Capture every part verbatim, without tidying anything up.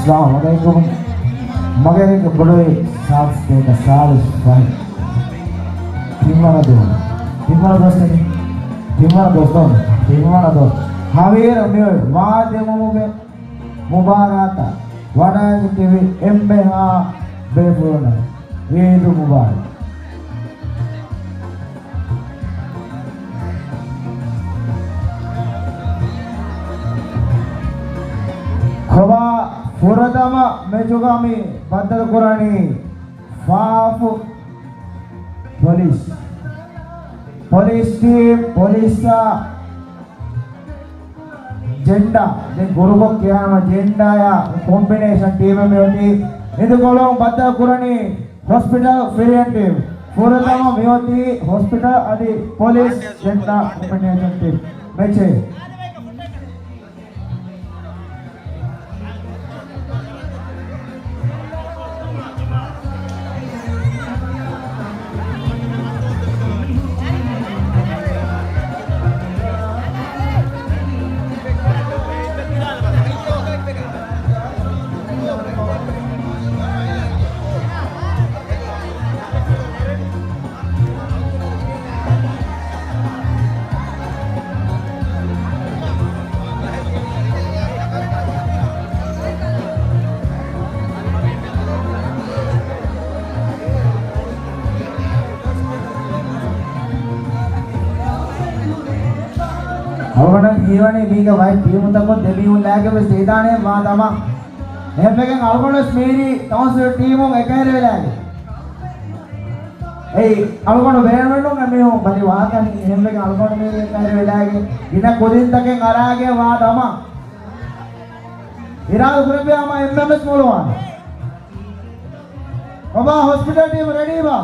އައްސަލާމު ޢަލައިކުމް. މަގޭ ބޮޑު ސާސް ދޭކަ ސާޅީސް ފަހެއް. ތިންވަނަ ދުވަހު. ތިންވަނަ ދުވަސް ތިން. ތިންވަނަ ދުވަސް ދޯ. ތިންވަނަ ދުވަސް. ހަވީރަ މިއޮތް ވާދެމުމުގެ މުބާރާތަށް ވަޑައިގެން ތިބި އެންމެހާ ބޭފުޅުންނަށް ޢީދު މުބާރަކް. ކޮބާ ފުރަތަމަ މެޗުގަ މި ބައްދަލުކުރަނީ ފާފު ޕޮލިސް. ޕޮލިސް ޓީމް، ޕޮލިސްއާ ޖެންޑާ، ދެން ގުރުބަށް ކިޔާމަ ޖެންޑާޔާ ކޮމްބިނޭޝަން ޓީމެއް މިއޮތީ. އިދިކޮޅުން ބައްދަލު ކުރަނީ ހޮސްޕިޓަލް ފިރިހެން ޓީމް. ފުރަތަމަ މިއޮތީ ހޮސްޕިޓަލް އަދި ޕޮލިސް ޖެންޑާ ކޮމްބިނޭޝަން ޓީމް. މެޗެއް. އަޅުގަނޑަށް ހީވަނީ މީގަ ވައި ޓީމުތަކުން ދެމީހުން ލާގެން ވެސް ޖެހިދާނެ މާ ދަމާ. އެހެންވެގެން އަޅުގަނޑުވެސް މީރީ ތައުސީލް ޓީމުން އެކަހެރިވެލާގެން. އެއީ، އަޅުގަނޑު ބޭނުމެއްނު އެމީހުން ބަލި ވާކަން އެހެންވެގެން އަޅުގަނޑު މީރީ އެކަހެރިވެލާގެން ގިނަ ކުދިންތަކެއް އަރާގެން ވާ ދަމާ. އިރާދަ ކުރެއްވިޔާމަ އެންމެންވެސް މޮޅުވާނެ. ކޮބާ ހޮސްޕިޓަލް ޓީމް ރެޑީބާ؟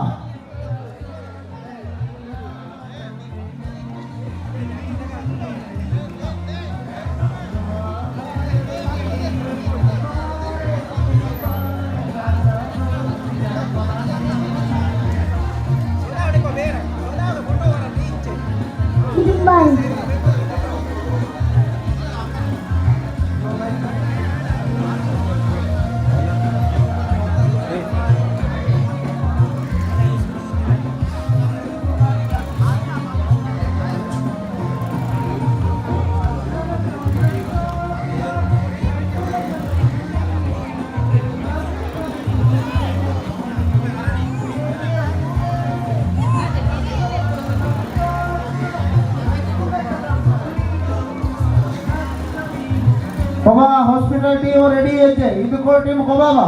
ކޮބާ ހޮސްޕިޓަލް ޓީމު ރެޑީ އެއްޗެއް. އިދިކޮޅު ޓީމު ކޮބާބާ؟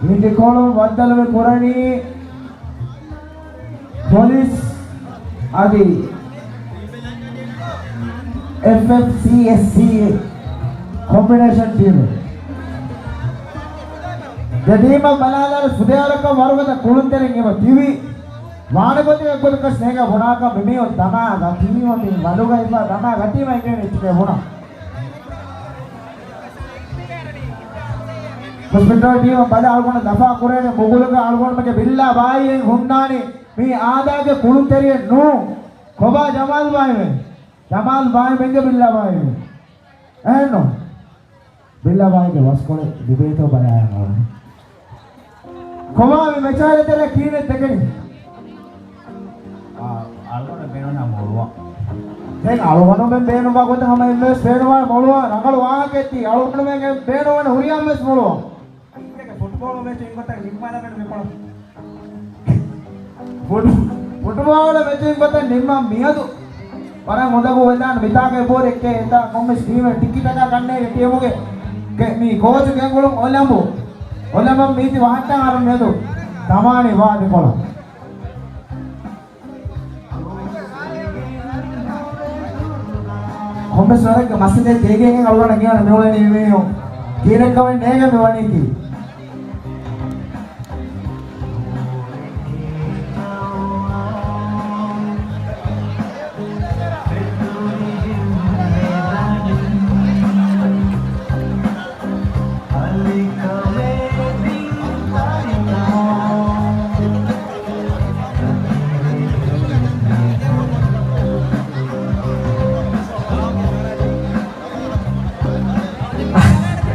އިދިކޮޅު ބައްދަލުވެ ކުރަނީ ޕޮލިސް އަދި އެފްއެފްސީއެސްސީ ކޮމްބިނޭޝަން ޓީމެއް. ދެ ޓީމަށް ބަލާލާ ފުދޭވަރަކަށް ވަރުގަދަ ކުޅުންތެރިން އެބަ ތިބި. ވާނެ ގޮތެއް އެއްގޮތަކަށް ނޭގަ ބުނާކަށް މިމީހުން ދަމާ ގަތީމަ މި ވަލުގަ އިފާ ދަމާ ގަތީމަ އެނގޭނެ އެއްޗެކޭ ބުނާ. ހޮސްޕިޓަލް ޓީމަށް ބަލާ އަޅުގަނޑު ލަފާ ކުރޭނެ މުގުލުގަ އަޅުގަނޑުމެންގެ ބިއްލާ ބާއީ ހުންނާނީ މީ އާދާގެ ކުޅުންތެރިއެއް ނޫން. ކޮބާ ޖަމާލް ބާއިމެ؟ ޖަމާލް ބާއިމެންގެ ބިއްލާ ބާއިމެ. އެހެންނު؟ ބިއްލާ ބާއިގެ ވަސްކޮޅެއް ލިބޭތޯ ބަލާ އަޅުގަނޑު. ކޮބާ މި މެޗާ ދެތެރޭ ކިހިނެއް ދެކެނީ؟ އާ، އަޅުގަނޑު ބޭނުން މޮޅުވާ. ދެން އަޅުގަނޑުމެން ބޭނުންވާ ގޮތަށް ހަމަ އެންމެވެސް ބޭނުންވާ މޮޅުވާ ރަނގަޅު ވާހަކައެއް ތީ. އަޅުގަނޑުމެން ބޭނުންވާ ހުރިހާ އެންމެވެސް މޮޅުވާ. ފުޓް-، ފުޓްބޯޅަ މެޗުން ގޮތަށް ނިންމާނަމޭ މިކޮޅަށް. ފުޓް-، ފުޓްބޯޅަ މެޗުން ގޮތަށް ނިންމާ މިއަދު. ވަރަށް އުނދަގޫ ވެދާން މިތާގައި ބޯރެއް ކޭ އެތާ ކޮންމެސް ޓީމެއް ޓިކިޓަކާ ކަންނޭގެ ޓީމުގެ ގެ-، މި ކޯޗު ގެންގުޅުން އޮލަމްބު. އޮލަމްބަ މީތި ވަހައްޓާ އަރަން މިއަދު. ތަމާނި ވާދި ކޮޅަށް. ކޮންމެސް ވަރަކަށް މައްސަލައެއް ޖެހިގެން އަޅުގަނޑަށް ގެނައި މިއުޅެނީ މީހުން. ގިނަ ކަމެއް ނޭގެ މި ވަނީކީ.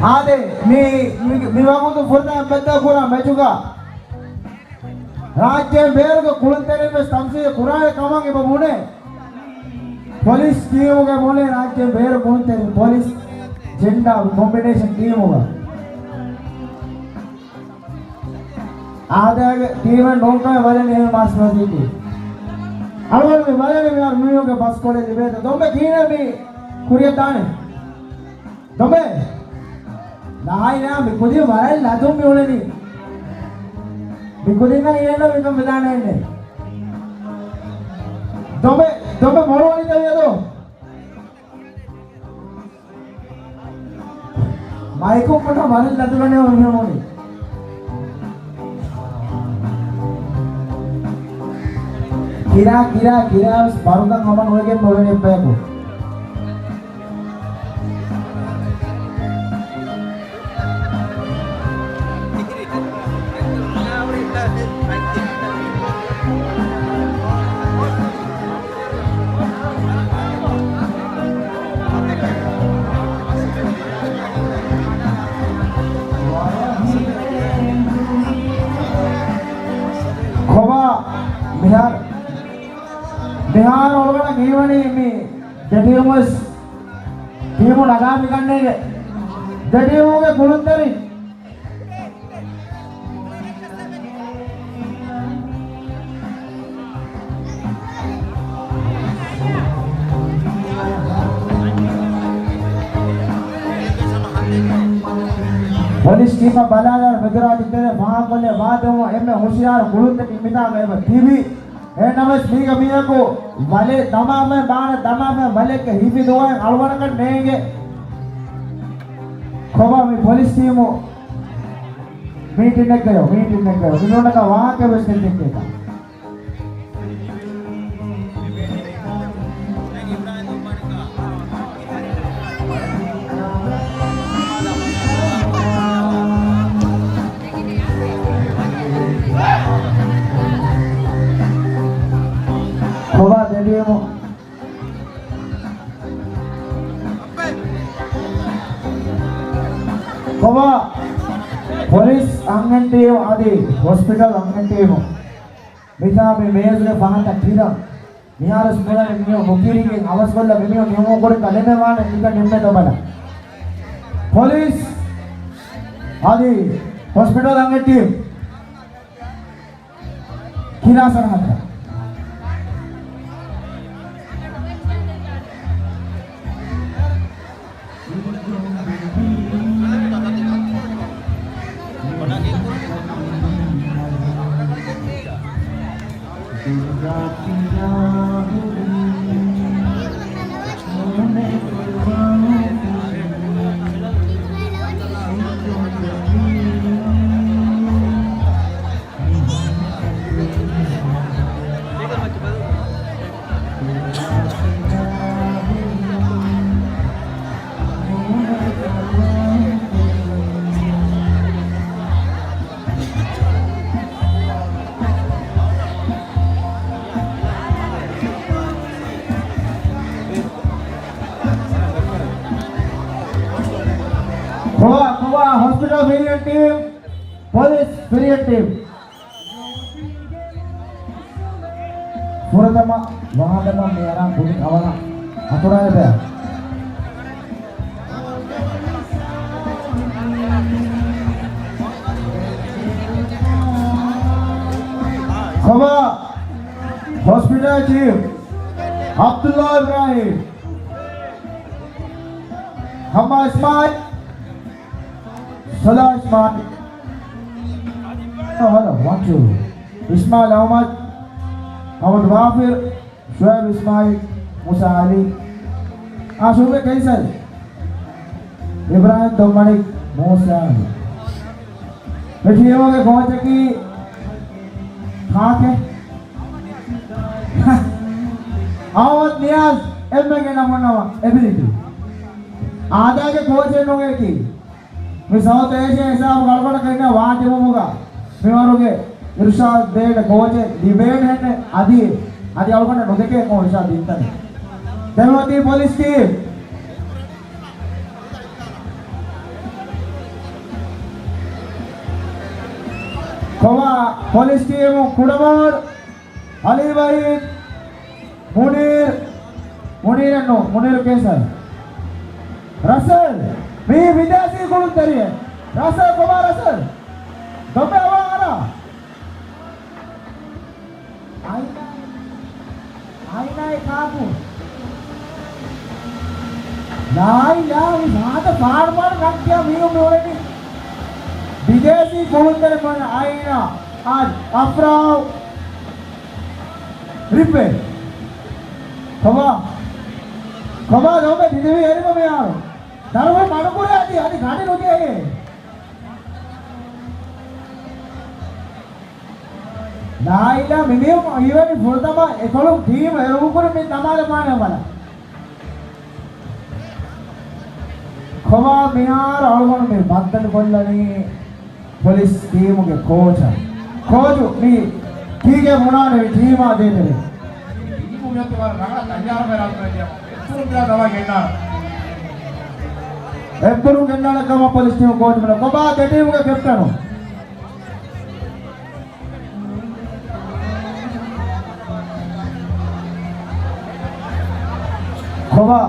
އާދެ، މި، މި، މި ވަގުތު ފުރަތަމަ ބައްދަލު ކުރާ މެޗުގަ ރާއްޖޭން ބޭރުގެ ކުޅުންތެރިން ވެސް ތަމްސީލް ކުރާނެ ކަމަށް އެބަ ބުނޭ. ޕޮލިސް ޓީމުގެ ބުނޭ ރާއްޖޭން ބޭރު ކުޅުންތެރިން ޕޮލިސް ޖެންޑާ ކޮމްބިނޭޝަން ޓީމުގަ. އާދައިގެ ޓީމެއް ނޫންކަމެއް ބަލަނީ އެހެން މާސް މަޖީދީ. އަޅުގަނޑު މި ބަލަނީ މިހާރު މީހުންގެ ބަސްކޮޅެއް ލިބޭތަ؟ ދޮނބެ ކިހިނެއް މި ކުރިއަށް ދާނީ؟ ދޮނބެ! ލާއިލާ މި ކުދިން ވަރަށް ލަދުން މި އުޅެނީ. މި ކުދިންނަށް އިނގޭނެ މިކަން ވެދާނެ އެއްނެ. ދޮނބެ، ދޮނބެ މޮޅުވަނީތަ މިއަދު؟ މައިކު ކުޑަ ވަރަށް ލަދުގަނެ މިހެމުނި. ކިރާ، ކިރާ، ކިރާ ވެސް ބަރުދަން ހަމަ ނުވެގެން ނުވެގެން ބަޔަކު. ކޮބާ މިހާރު، މިހާރު އޮޅުގަނޑަށް ހީވަނީ މި ދެ ޓީމު ވެސް ޓީމު ނަގާ މި ގަންނޭގެ ދެ ޓީމުގެ ކުޅުންތެރިން. ޕޮލިސް ޓީމަށް ބަލާލާ މެދުރާ ދިތެރެ ފާހަގަކޮށްލެވޭ ވާދެމުން އެންމެ ހުޝިޔާރު ކުޅުންތަކެއް މިތާގަ އެބަ ތިބި. އެހެންނަމަވެސް މީގަ މީހަކު ވަލެއް ދަމާފައި ބާނަ ދަމާފައި ވަލެއްގެ ހިފި ދުވަހެއް އަޅުގަނޑަކަށް ނޭނގެ. ކޮބާ މި ޕޮލިސް ޓީމު މީޓިންއެއްގަޔޯ، މީޓިންއެއްގަޔޯ. މިނޫނަކަށް ވާހަކަ ވެސް ދެއްކޭތަ؟ ކޮބާ ދެ ޓީމު؟ ކޮބާ ޕޮލިސް އަންހެން ޓީމު އަދި ހޮސްޕިޓަލް އަންހެން ޓީމު؟ މިތާ މި މޭޒުގެ ފަހަތަށް ކިރަން. މިހާރު ސްމުލަނި މިއޮ ބުކިރިގެން އަވަސްކޮށްލަ މިމިއޮ ނިމުމު ކުރި ކަލެމެ ވާނެ މިކަ ނިންމެ ދޮބަލަ. ޕޮލިސް އަދި ހޮސްޕިޓަލް އަންހެން ޓީމް. ކިރާ ސަރަހައްދަށް. ކޮވާ، ކޮވާ ހޮސްޕިޓަލް ފިރިހެން ޓީމް، ޕޮލިސް ފިރިހެން ޓީމް. ފުރަތަމަ ވާހަކަތައް މި އަރާ ކުދިން އަވަހަށް އަތުރާލެބޭ. ކޮބާ ހޮސްޕިޓަލް ޗީފް ޢަބްދުﷲ އިބްރާހީމް، ހައްމާ އިސްމާޢީލް، ސޮލާ އިސްމާޢީލް. ހަލޯ، ވަން، ޓޫ. އިސްމާޢީލް އަޙްމަދު، އަޙްމަދު ޣާފިރު، ޝުޢައިބު އިސްމާޢީލް، މޫސާ ޢަލީ، އާޝޫމެ ކައިސަރު، އިބްރާހީމް ދޮންމަނިކް، މޫސާ ޢަލީ. މި ޓީމުގެ ކޯޗަކީ ކާކޭ؟ އަޙްމަދު ނިޔާޒް، އެންމެގެ ނަމުންނަމަ އެބިލިޓީ. އާދައިގެ ކޯޗެއް ނޫނޭކީ. މި ސައުތު އޭޝިއާ ހިސާބު ގަޅުގަނޑަކަށް ވާ ތިބުމުގަ މިވަރުގެ އިރުޝާދު ދޭނެ ކޯޗެއް ލިބޭނެ ހެންނެއް އަދި، އަދި އަޅުގަނޑަށް ނުދެކޭ ކޯ އިރުޝާދު ދިންތަނެއް. ދެން އޮތީ ޕޮލިސް ޓީމް. ކޮބާ ޕޮލިސް ޓީމު ކުޑަމާރު، އަލީ ވަހީދު، މުނީރު، މުނީރެއް ނޫން، މުނީރު ކޭސަރު. ރަސަލް، މީ ބިދޭސީ ކުޅުންތެރިއެއް. ރަސަލް، ކޮބާ ރަސަލް؟ ދޮނބެ އަވާ އަރާ. އާއިނާ، އާއިނާއޭ ކާކު. ލާއިލާ، މި ހާދަ ފާޑު ފާޑު ނަން ކިޔާ މީހުން މި އުޅެނީ. ބިދޭސީ ކުޅުންތެރި މޮޔަ އާއިނާ. އާ، އަފްރާ. ރިއްވެ. ކޮބާ؟ ކޮބާ ދޮނބެ ތިދެވި އެރިމަ މިހާރު. ދަރުވެ މަޑުކުރޭ އަދި، އަދި ގަޑި ނުޖެހޭ. ލާއިލާ މި މީހުން ހީވަނީ ފުރަތަމަ އެކޮޅު ޓީމް އެރުވުކުރި މި ދަމާލަ ފާނެ ބަލަ. ކޮބާ މިހާރު އަޅުގަނޑު މި ބައްދަލު ކޮށްލަނީ ޕޮލިސް ޓީމުގެ ކޯޗަށް. ކޯޗު މި ކީކޭ ބުނާނެ މި ޓީމާ ދޭތެރޭ؟ ޓީމު މިއޮތީ ވަރަށް ރަނގަޅަށް ތައްޔާރުވެ ރާއްޖެ އެއްކުރުން ދިރާ ދަވާ ގެންނާނެ. އެއްކުރުން ގެންނާނެ ކަމަށް ޕޮލިސް ޓީމު ކޯޗު ބުނާ. ކޮބާ ދެ ޓީމުގެ ކެޕްޓަނު؟ ކޮބާ؟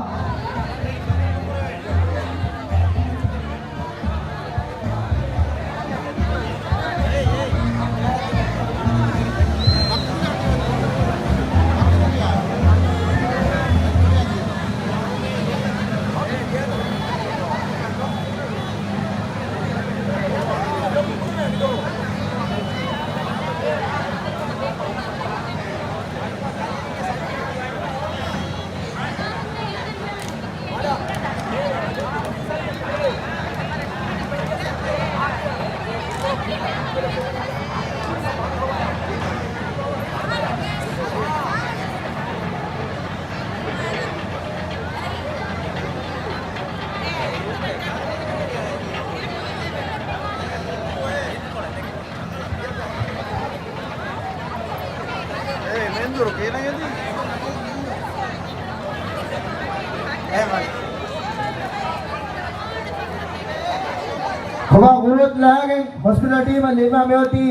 ކޮބާ ގުޅުވަތު ލައިގެން ހޮސްޕިޓަލް ޓީމަށް ލިބާ މިއޮތީ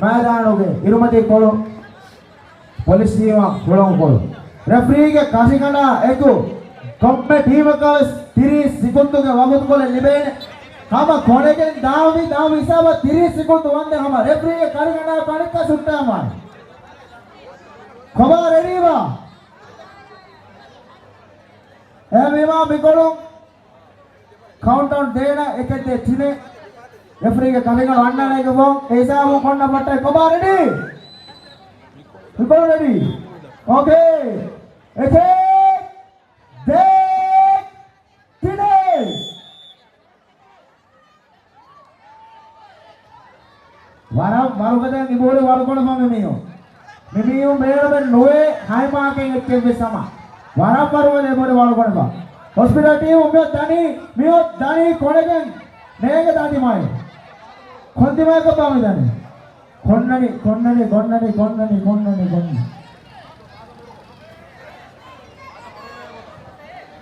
މައިދާނުގެ އިރުމަތީ ކޮޅު. ޕޮލިސް ޓީމަށް ހުޅަނގުކޮޅު. ރެފްރީގެ ކަށިގަނޑާ އެކު ކޮންމެ ޓީމަކަށް ވެސް ތިރީސް ސިކުންދުގެ ވަގުތުކޮޅެއް ލިބޭނެ. ހަމަ ކޮޅެގެން ދާންވީ ދާންވީ ހިސާބަށް ތިރީސް ސިކުންދު ވަންދެން ހަމަ ރެފްރީގެ ކަށިގަނޑާ ކަނިކަ ސުއްޓާމާ. ކޮބާ ރެޑީވާ؟ އެހެންވީމާ މިކޮޅުން ކައުންޓްޑައުން ދޭނަ އެކެއް ދޭ ތިނެއް. ރެފްރީގެ ކަށިގަނޑު އަންނާނެ އެކަމު އެ ހިސާބުން ކޮންނަ ބައްޓައެއް ކޮބާ ރެޑީ؟ މިކޮޅު ރެޑީ؟ އޯކޭ. އެކެއް ދޭއް ތިނެއް. ވަރަށް ވަރުގަދަ އިބުރި ވަރުގަނޑު މި މީހުން. މި މީހުން ބޭނުމެއް ނުވޭ ހައިމާކެއް އެއްޗެއްވެސް ހަމަ. ވަރަށް ވަރުގަދަ އިބުރި ވަރުގަނޑު. ހޮސްޕިޓަލް ޓީމު މިއޮތް ދަނީ، މިއޮތް ދަނީ ކޮޅެގެން ނޭނގެ ދާ ދިމާއެއް. ކޮން ދިމާއަކަށްބާ މި ދަނީ؟ ކޮންނަނީ، ކޮންނަނީ، ކޮންނަނީ، ކޮންނަނީ، ކޮންނަނީ، ކޮންނަނީ.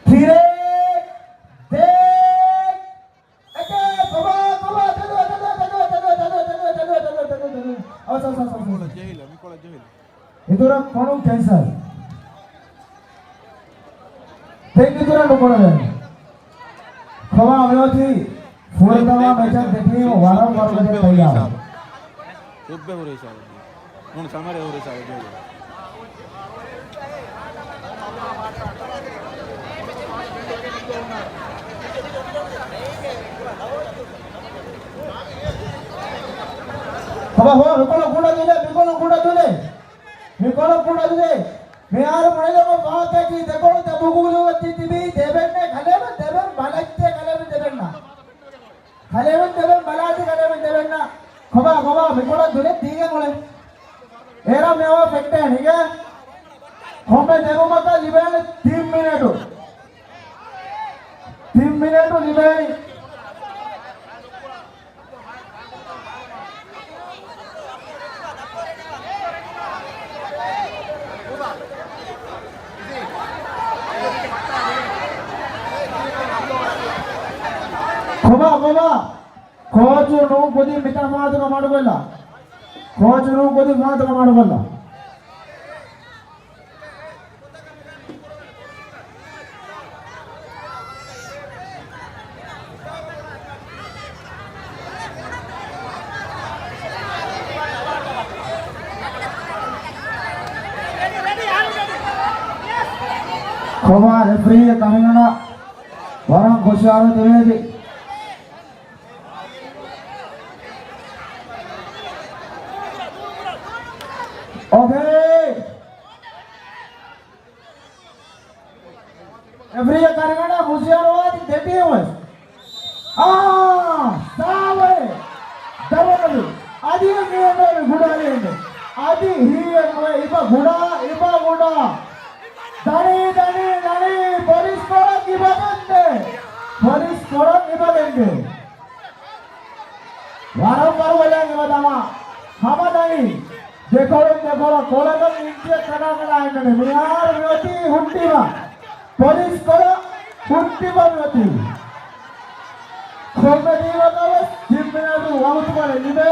ތިރޭ، ދޭ، އެކޭ، ކޮބާ، ކޮބާ، ތެދުވެ، ތެދުވެ. އަވަސް، އަވަސް، އަވަސް، އަވަސް. އިތުރަށް ކޮނުން ކެންސަލް. ދެން އިތުރަށް ނުކުޅެވޭނެ. ކޮބާ މިއޮތީ ފުރަތަމަ މެޗަށް ދެ ޓީމު ވަރަށް ވަރުގަދަ ތައްޔާރު. ސުއްބެ ހުރި ހިސާބަށް ދިޔަ. ނޫން ސަމަރެ ހުރި ހިސާބަށް ދިޔަ. ކޮބާ ހޯ، މިކޮޅު ކުޑަ ދުލެ، މިކޮޅު ކުޑަ ދުލެ. މިކޮޅު ކުޑަ ދުލެ. މިހާރު މުޅިލަމަ ފާކަކީ ދެކޮޅު ދެބުގުލުވަ ތިތިބީ ދެބެންނެ ކަލޭމެން ދެބެން ބަލައްޗޭ ކަލޭމެން ދެބެންނަ. ކަލޭމެން ދެބެން ބަލާތި ކަލޭމެން ދެބެންނަ. ކޮބާ، ކޮބާ، މިކޮޅަށް ދުލެއް ދީގެން އުޅެ. އޭރާ މިއަވަ ފެއްޓޭ ހިގެ. ކޮންމެ ދެބުމަކަށް ލިބޭނެ ތިން މިނެޓު. ތިން މިނެޓު ލިބޭނީ. ކޮބާ، ކޮބާ. ކޯޗު ނޫން ކުދިން މިތާ ފާތުގަ މަޑުކޮށްލާ. ކޯޗު ނޫން ކުދިން ފާތުރަ މަޑުކޮށްލާ. ކޮބާ ރެފްރީއެއް ކަމިނުނަށް ވަރަށް ހުޝާރު ދެވޭތީ. އޯކޭ. ރެފްރީއަށް ކަންކަން ހުޝިޔާރުވާތި ދެ ޓީމު ވެސް. އާ، ސާވޭ. ދަބަނަދު. އަދި ހީވެން ގުޑާ ލޭން. އަދި ހީވެން އިބަ ގުޑާ، އިބަ ގުޑާ. ދަނީ، ދަނީ، ދަނީ. ޕޮލިސް ކޮޅަށް އިބަ ގެންދޭ. ޕޮލިސް ކޮޅަށް އިބަ ގެންދޭ. ވަރަށް ވަރުގަލަށް އެބަ ދަމާ. ހަމަ ދަނީ. ދެކޮޅުން ދެކޮޅަށް ކޮޅަކަށް އިންޗިއެއް ކަނޑާ ކަނޑާ އިންނަނީ. މިހާރު މިއޮތީ ހުއްޓިބަ. ޕޮލިސް ކޮޅަށް ހުއްޓިބަ މިއޮތީ. ކޮންމެ ޓީމަކަށް ވެސް ތިން މިނެޓު ވަގުތުކޮޅެއް ލިބޭ.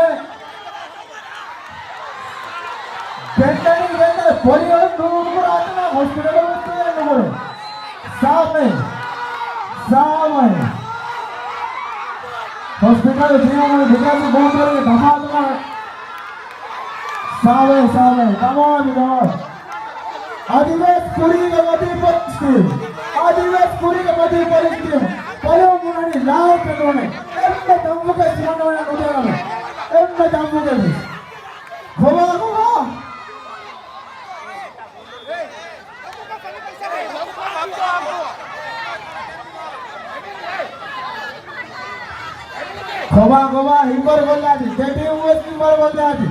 ގެންދަނީ ގެންދަނީ ޕޮލިސް ނޫނުކުރާތަނަށް ހޮސްޕިޓަލު ވެސް ތިޔަ ނުކުރޭ. ސާމެ. ސާމެ. ހޮސްޕިޓަލް ޓީމުގެ ޑިފެންސް ބޯންތެރިގެ ތަފާތުކަން. ސާމެ، ސާމެ. ތަމާމް، ތަމާމް. އަދިވެސް ކުރީގެ މަތީ ޕޮލިސް ޓީމް. އަދިވެސް ކުރީގެ މަތީ ޕޮލިސް ޓީމް. ބަލަމުން އަނި ލާއެއް ނޫނެ. އެންމެ ދަންވުގެ ސިމަނޯޔަ ނުދޭނަމެ. އެންމެ ދަންވުގެ. ކޮބާ، ކޮބާ؟ ކޮބާ، ކޮބާ، ހިތްވަރު ކޮށްލާތި. ދެ ޓީމު ވެސް ހިތްވަރު ކޮށްލާތި.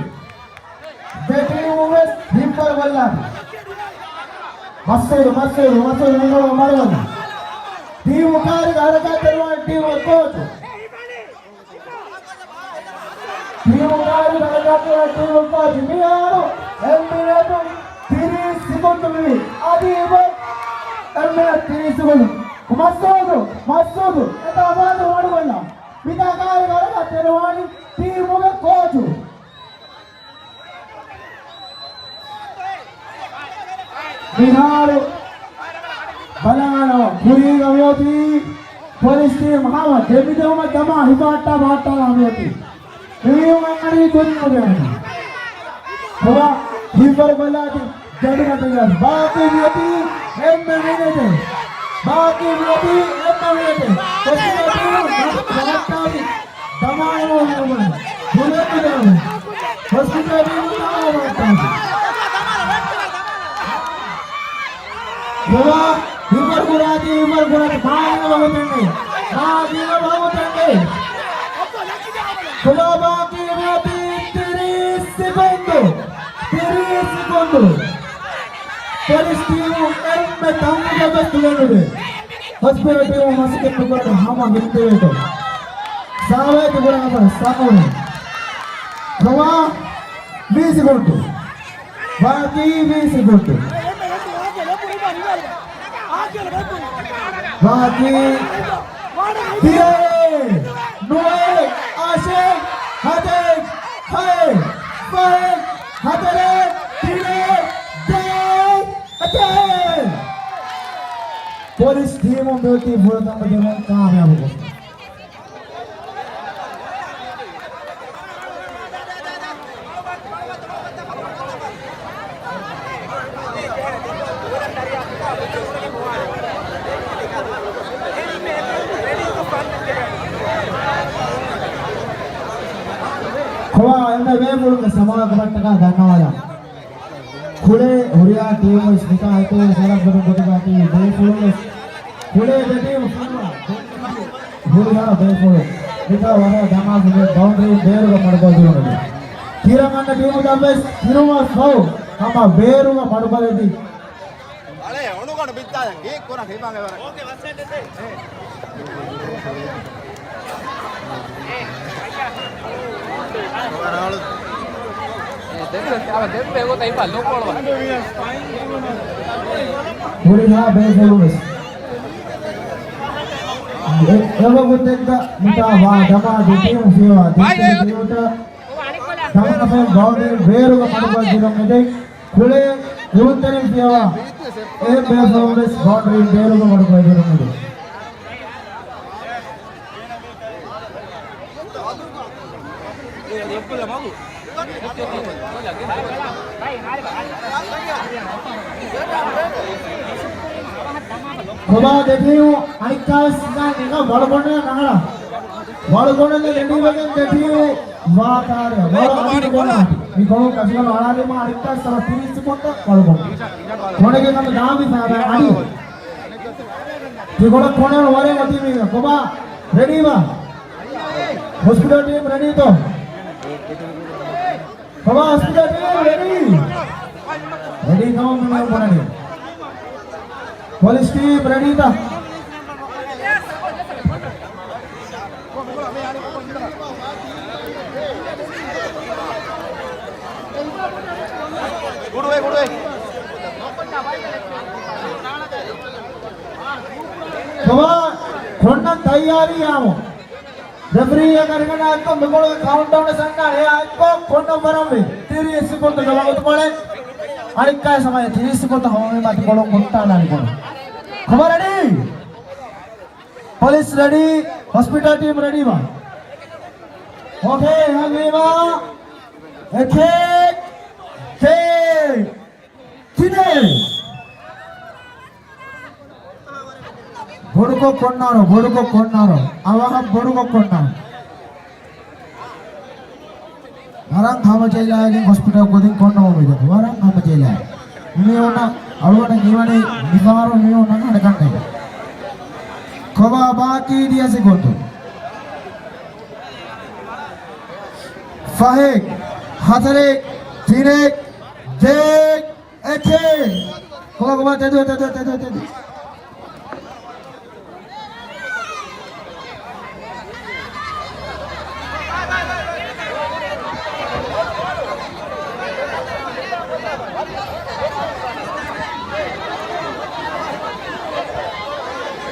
ދެ ޓީމު ވެސް ހިތްވަރު ކޮށްލާތި. މައްސޫދު، މައްސޫދު، މައްސޫދު މިންވަރު މަޑުވަން. ޓީމު ކާރިގަ ހަރަކާތް ދެރުވާން ޓީމު ކޯޗު. ޓީމު ކާރި ހަރަކާތް ދެރުވާން ޓީމު ކޯޗު. މިހާރު އެއް މިނެޓު ތިރީސް ސިކުންޑު މިވީ. އަދި އެބަ އެއް މިނެޓު ތިރީސް ސިކުންޑު. މައްސޫދު، މައްސޫދު، އެތާ ބާދު މަޑުވަން. މިތާ ކާރި ހަރަކާތް ދެރުވާނީ ޓީމުގެ ކޯޗު. މިހާރު ބަލާނަމަ ކުރީގަ މިއޮތީ ޕޮލިސް ޓީމް ހަމަ ދެމިދެވުމަށް ދަމާ ހިފާއްޓާ ބާއްޓާލާ މިއޮތީ. މިވީމަ އަނީ ކުރިން ނުދެވެނީ. ކޮބާ ހިތްވަރު ބަލާތި ދެމިގަތުގަ ބާކީ މިއޮތީ އެންމެ މިނެޓެއް. ބާކީ މިއޮތީ އެންމެ މިނެޓެއް. ކޮސްޓިގަ ޓީމު ބާއްޓާލި. ދަމާއެވޯ ހުރުމުން ބުނެދިދާނެ. ހޮސްޕިޓަލް ބީމު ދަމާވާތާ. ކޮބާ ހިތްވަރު ކުރާތީ، ހިތްވަރު ކުރާތީ. މާގިނަ ވަގުތެއް ނެތް. މާގިނަ ވަގުތެއް ނެތް. ކޮބާ ބާކީ ވަތީ ތިރީސް ސިކުންޑު. ތިރީސް ސިކުންޑު. ޕޮލިސް ޓީމު އެންމެ ތަންވުގަ ވެސް ތުލެނުދޭ. ހޮސްޕިޓަލް ޓީމު މަސައްކަތް ނުކުރަން ހަމަ ގެންދެވޭތޯ. ސާވޭތި ކުރާފަ ސާވޭ. ކޮބާ ވީސް ސެކުންޑު. ބާކީ ވީސް ސެކުންޑު. ބާކީ ދިޔައެއް، ނުވައެއް، އަށެއް، ހަތެއް، ހައެއް، ފަހެއް، ހަތަރެއް، ތިނެއް، ދެއެއް، އަތެއް. ޕޮލިސް ޓީމު މިއޮތީ ފުރަތަމަ ދެވަން ކާމިޔާބު ކޮށްފަ. ކޮބާ އެންމެ ބޭފުޅުންގެ ސަމާލުކަމަށްޓަކާ ދަންނަވާލާ. ކުޅޭ ހުރިހާ ޓީމުވެސް މިތާ ހިތުގެ ސަރަފްވެރިން ގޮތުގަ ޓީމު ބޭފުޅުންވެސް ކުޅޭ ދެ ޓީމު ފުލްވާ ހުރިހާ ބޭފުޅުން މިތާ ވަރަށް ދަމާ ބައުންޑަރީ ބޭރުގަ މަޑުކޮށްދިނުމެވެ. ކިރަމަންނަ ޓީމުތައްވެސް ކިރުމަށްފަހު ހަމަ ބޭރުގަ މަޑުކޮށްލެވި. އަޅޭ އޮނުގަނޑު ބިއްދާލަ ގޭ ކުރަން ހިބާގެ ވަރަށް. ހުރިހާ ބޭފުޅުންވެސް އެ-، އެވަގުތެއްގަ މިތާ ވާ ދަމާ ދެ ޓީމު ފިޔަވާ ދެ ޓީމުތައް ކަމަނަފެން ބައުންޑަރީ ބޭރުގަ މަޑުކޮށްދިނުމެވެ. ކުޅޭ ކުޅުންތެރިން ފިޔަވާ އެހެން ބޭފުޅުން ވެސް ބައުންޑަރީ ބޭރުގަ މަޑުކޮށްދިނުމެވެ. ކޮބާ ދެޓީމު އަނިއްކާވެސް ނިކަން ވަޅުގަނޑު ނަހަޅަ. ވަޅުގަނޑު ރެޑީވެގެން ދެޓީމު ވާތާރެ. ވަޅު އަޑި ގޮނޑު. މި ގޮނޑު ކަށިގަނޑު އަޅާލީމަ އަނިއްކާ ސަރ ތިރީސް ކޮންތަ ވަޅުގަނޑު. ކޮނެގެ ކަމެއް ދާމި ސާރ އަޑި. ތި ގޮނޑަށް ކޮނެ ވަރެއް އޮތީ މީގަ. ކޮބާ ރެޑީވާ؟ ހޮސްޕިޓަލް ޓީމް ރެޑީތޯ؟ ކޮބާ ހޮސްޕިޓަލް ޓީމް ރެޑީ؟ ރެޑީ ކަމަށް މި މީހުން ބުނަނީ. ޕޮލިސް ޓީމް ރެޑީތަ؟ ކޮބާ ކޮންނަން ތައްޔާރީ އާމު؟ ރެފްރީއަށް ކަރިގަނޑާ އެއްކޮށް މިކޮޅުގެ ކައުންޓްޑައުން ސަންނާ އެއާ އެއްކޮށް ކޮންނަން ވަރަށްވީ. ތިރީސް ސެކުންޑްގެ ވަގުތުކޮޅެއް. އަނިއްކާ ސަމަޔަށް ތިރީސް ސެކުންޑް ހަމަވީމާ ތިކޮޅު ކޮންޓާލާނި ކޮޅު. ކޮބާ ރެޑީ؟ ޕޮލިސް ރެޑީ، ހޮސްޕިޓަލް ޓީމް ރެޑީވާ. އޯކޭ، އެހެންވީމާ އެކެއް، ދެއެއް، ތިނެއް. ބޮޑުކޮށް ކޮންނާނޯ، ބޮޑުކޮށް ކޮންނާނޯ. އަވަހަށް ބޮޑުކޮށް ކޮންނާނޯ. ވަރަށް ހަމަޖެހިލާގެން ހޮސްޕިޓަލް ކުދިން ކޮންނަމުން މިދަނީ. ވަރަށް ހަމަޖެހިލާ. މީހުންނަށް އަޅުގަނޑަށް ހީވަނީ މިފަހަރު މީހުންނަށް ހަނދާންކަންނޭނގެ. ކޮބާ ބާކީ ދިހަ ސެކުންޑު. ފަހެއް، ހަތަރެއް، ތިނެއް، ދެއެއް، އެކެއް. ކޮބާ، ކޮބާ، ތެދުވެ، ތެދުވެ، ތެދުވެ، ތެދުވެ.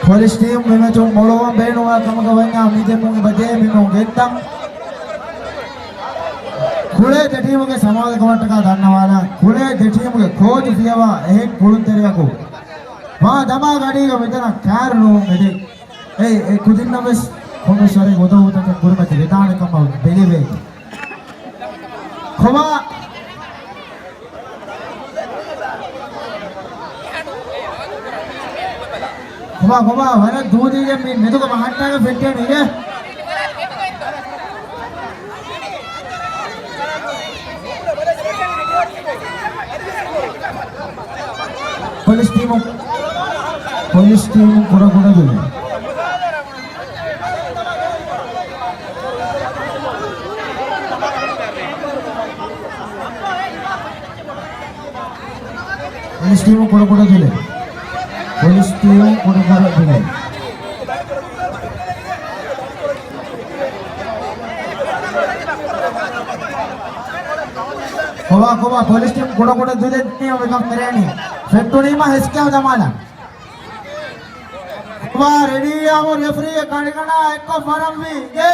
ޕޮލިސް ޓީމް މި މެޗުން މޮޅުވަން ބޭނުންވާ ކަމަކަށް ވަންޏާ މި ދެމުން އެބަ ޖެހޭ މިނޫން ގެންދަން. ކުޅޭ ދެ ޓީމުގެ ސަމާލުކަމަށްޓަކާ ދަންނަވާލާ. ކުޅޭ ދެ ޓީމުގެ ކޯޗު ފިޔަވާ އެހެން ކުޅުންތެރިއަކު ވާ ދަމާ ގަޑީގަ މިތަނަށް ކާރު ނޫން އެދެ. އެ، އެ ކުދިންނަށް ވެސް ކޮންމެސް ވަރެއް އުދަހުތަކެއް ކުރިމަތި ވެދާނެ ކަމަށް ބެލެވޭތީ. ކޮބާ؟ ކޮބާ، ކޮބާ، ވަރަށް ދޫދީގެން މި މެދުގަ މަހައްޓާގެ ފެއްޓޭނީގެ. ޕޮލިސް ޓީމު، ޕޮލިސް ޓީމު ކުޑަކުޑަ ދުލުން. ޕޮލިސް ޓީމު ކުޑަކުޑަ ދުލެ. ޕޮލިސް ޓީމު ކުޑަކުޑަ ދުލެ. ކޮބާ، ކޮބާ، ޕޮލިސް ޓީމު ކުޑަކުޑަ ދުލެ މިކަން ކެރޭނީ. ފެއްޓުނީމަ ހެސްކެހު ދަމާލަ. ކޮބާ ރެޑީއާމު ރެފްރީއެއް ކަނޑިގަނޑާ އެއްކޮށް ފަރަންވީ. ގޭ.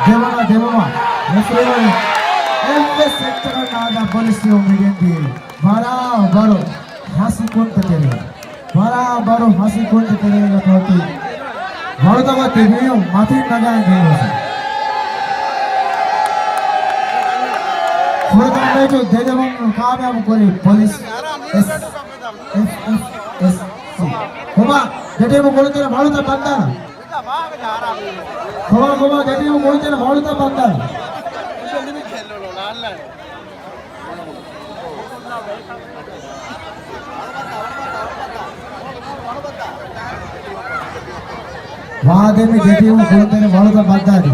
ދެވަނަ ދެވުމަށް ރެފްރީ އެއްވެސް ސެކްޓަރަށް ނާދާ ޕޮލިސް ޓީމު މިގެންދިޔައީ ބަރާބަރު ހަސި ކުންތައް ތެރޭ. ބަރާބަރު ހަސި ކުންތައް ތެރޭގަ ތޯތި. ވަޅުތަކަށް ތިބިޔުން މަތިން ނަގާ ގެންގޮސް. ފުރަތަމަ މެޗު ދެ ދެވުން ކާމިޔާބު ކުރި ޕޮލިސް އެސް އެފް އެފް އެސް ސީ. ކޮބާ ދެ ޓީމު ކުޅުންތެރި ވަޅުތައް ބައްދާނަ. ކޮބާ ކޮބާ ދެ ޓީމު ކުޅުންތެރި ވަޅުތައް ބައްދާނަ. ވާދެ މި ދެ ޓީމު ކުޅުންތެރި ވަޅުތައް ބައްދާދީ.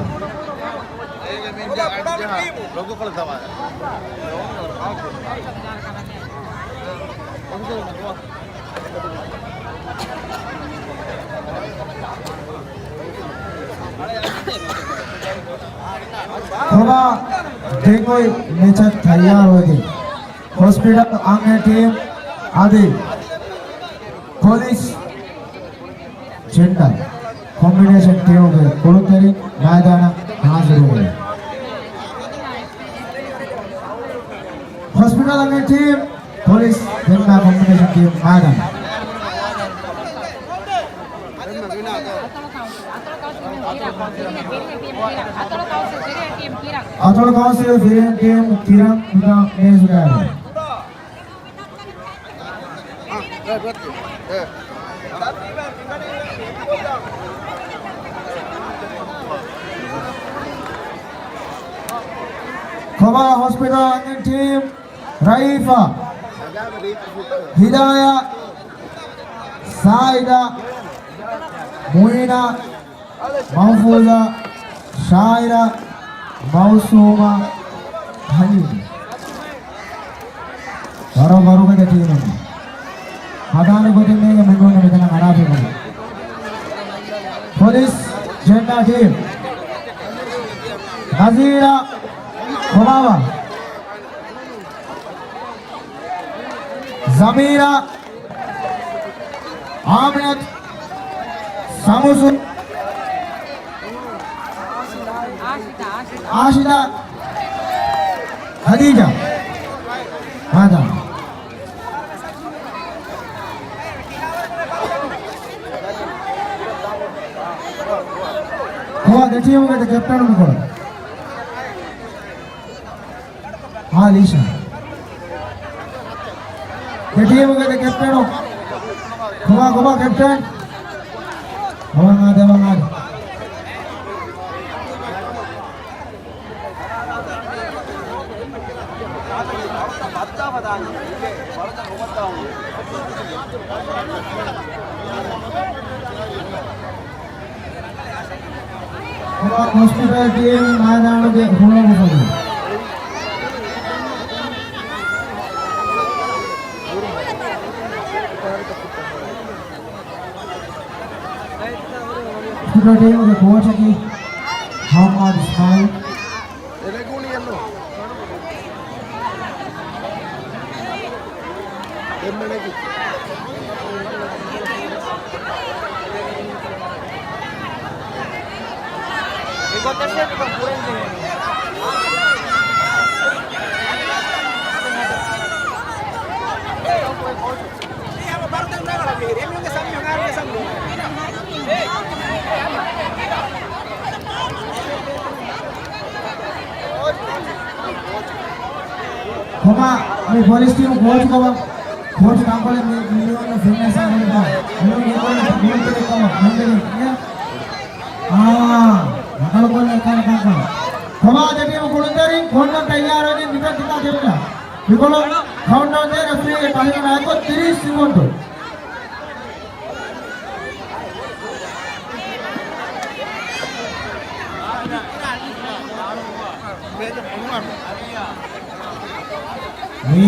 ކޮބާ ދެން އޮތް މެޗަށް ތައްޔާރުވެގެން ހޮސްޕިޓަލް އަންހެން ޓީމް އަދި ޕޮލިސް ޖެންޑާ ކޮމްބިނޭޝަން ޓީމުގެ ކުޅުންތެރިން މައިދާނަށް ހާޒިރުވެ. ހޮސްޕިޓަލް އަންހެން ޓީމް، ޕޮލިސް ޖެންޑާ ކޮމްބިނޭޝަން ޓީމް މައިދާނަށް. އަތޮޅު ކައުންސިލް ފިރިހެން ޓީމް ކިރަން ނުދާ މޭޒުގައި. ކޮބާ ހޮސްޕިޓަލް އަންހެން ޓީމް، ރައީފާ، ހިދާޔާ، ސާއިދާ، މުއިނާ، މަހުފޫޒާ، ޝާއިރާ، މައުސޫމާ، ހަލީމް. ވަރަށް ވަރުގަދަ ޓީމެއް. ހަދާނެ ގޮތެއް ނޭނގެ މެންޑޫން މިތަނަށް އަރާފި ބުނި. ޕޮލިސް ޖެންޑާ ޓީމް. ނަޒީރާ، ކޮބާވާ. ޒަމީރާ، އާމިނަތު، ސަމުސު، އާޝިދާ، ޚަދީޖާ، މާދާ. ކޮބާ ދެ ޓީމުގެ ކެޕްޓަނުން ކޮބާ؟ އާ، ލީޝާ. ދެ ޓީމުގެ ދެ ކެޕްޓަނުން. ކޮބާ، ކޮބާ ކެޕްޓަން؟ އަވަން އާދެ، އަވަން އާދެ. ހޮސްޕިޓަލް ޓީމް މައިދާނުގެ ހުޅަނގު ފަދަ. ހޮސްޕިޓަލް ޓީމުގެ ކޯޗަކީ ހައްމާދު އިސްމާއިލް. ދެންމެނަކީ. މިގޮތަށް ކުރަން ޖެހޭ. ކޮބާ މި ޕޮލިސް ޓީމު ކޯޗު ކޮބާ؟ ކޯޗު ތަންކޮޅެއް މި މިލިއަން ފިންނަ ސާދަ މި މިލިއަން މި ކޮޅެއް މިލިއަން ކަމަށް މިލިއަން އާ ނަކަޅު ކޮށްލަ އެކާނެ ތަންކޮޅެއް. ކޮބާ ދެ ޓީމު ކުޅުންތެރިން ކޮންނަ ތައްޔާރުވެގެން މިކަން ތިކާ ތެރުން. މިކޮޅު ކައުންޓްޑައުން ދޭ ރެފްރީގެ ކަހިރަ ނާއިކޮށް ތިރީސް ސެކަންޑު. މި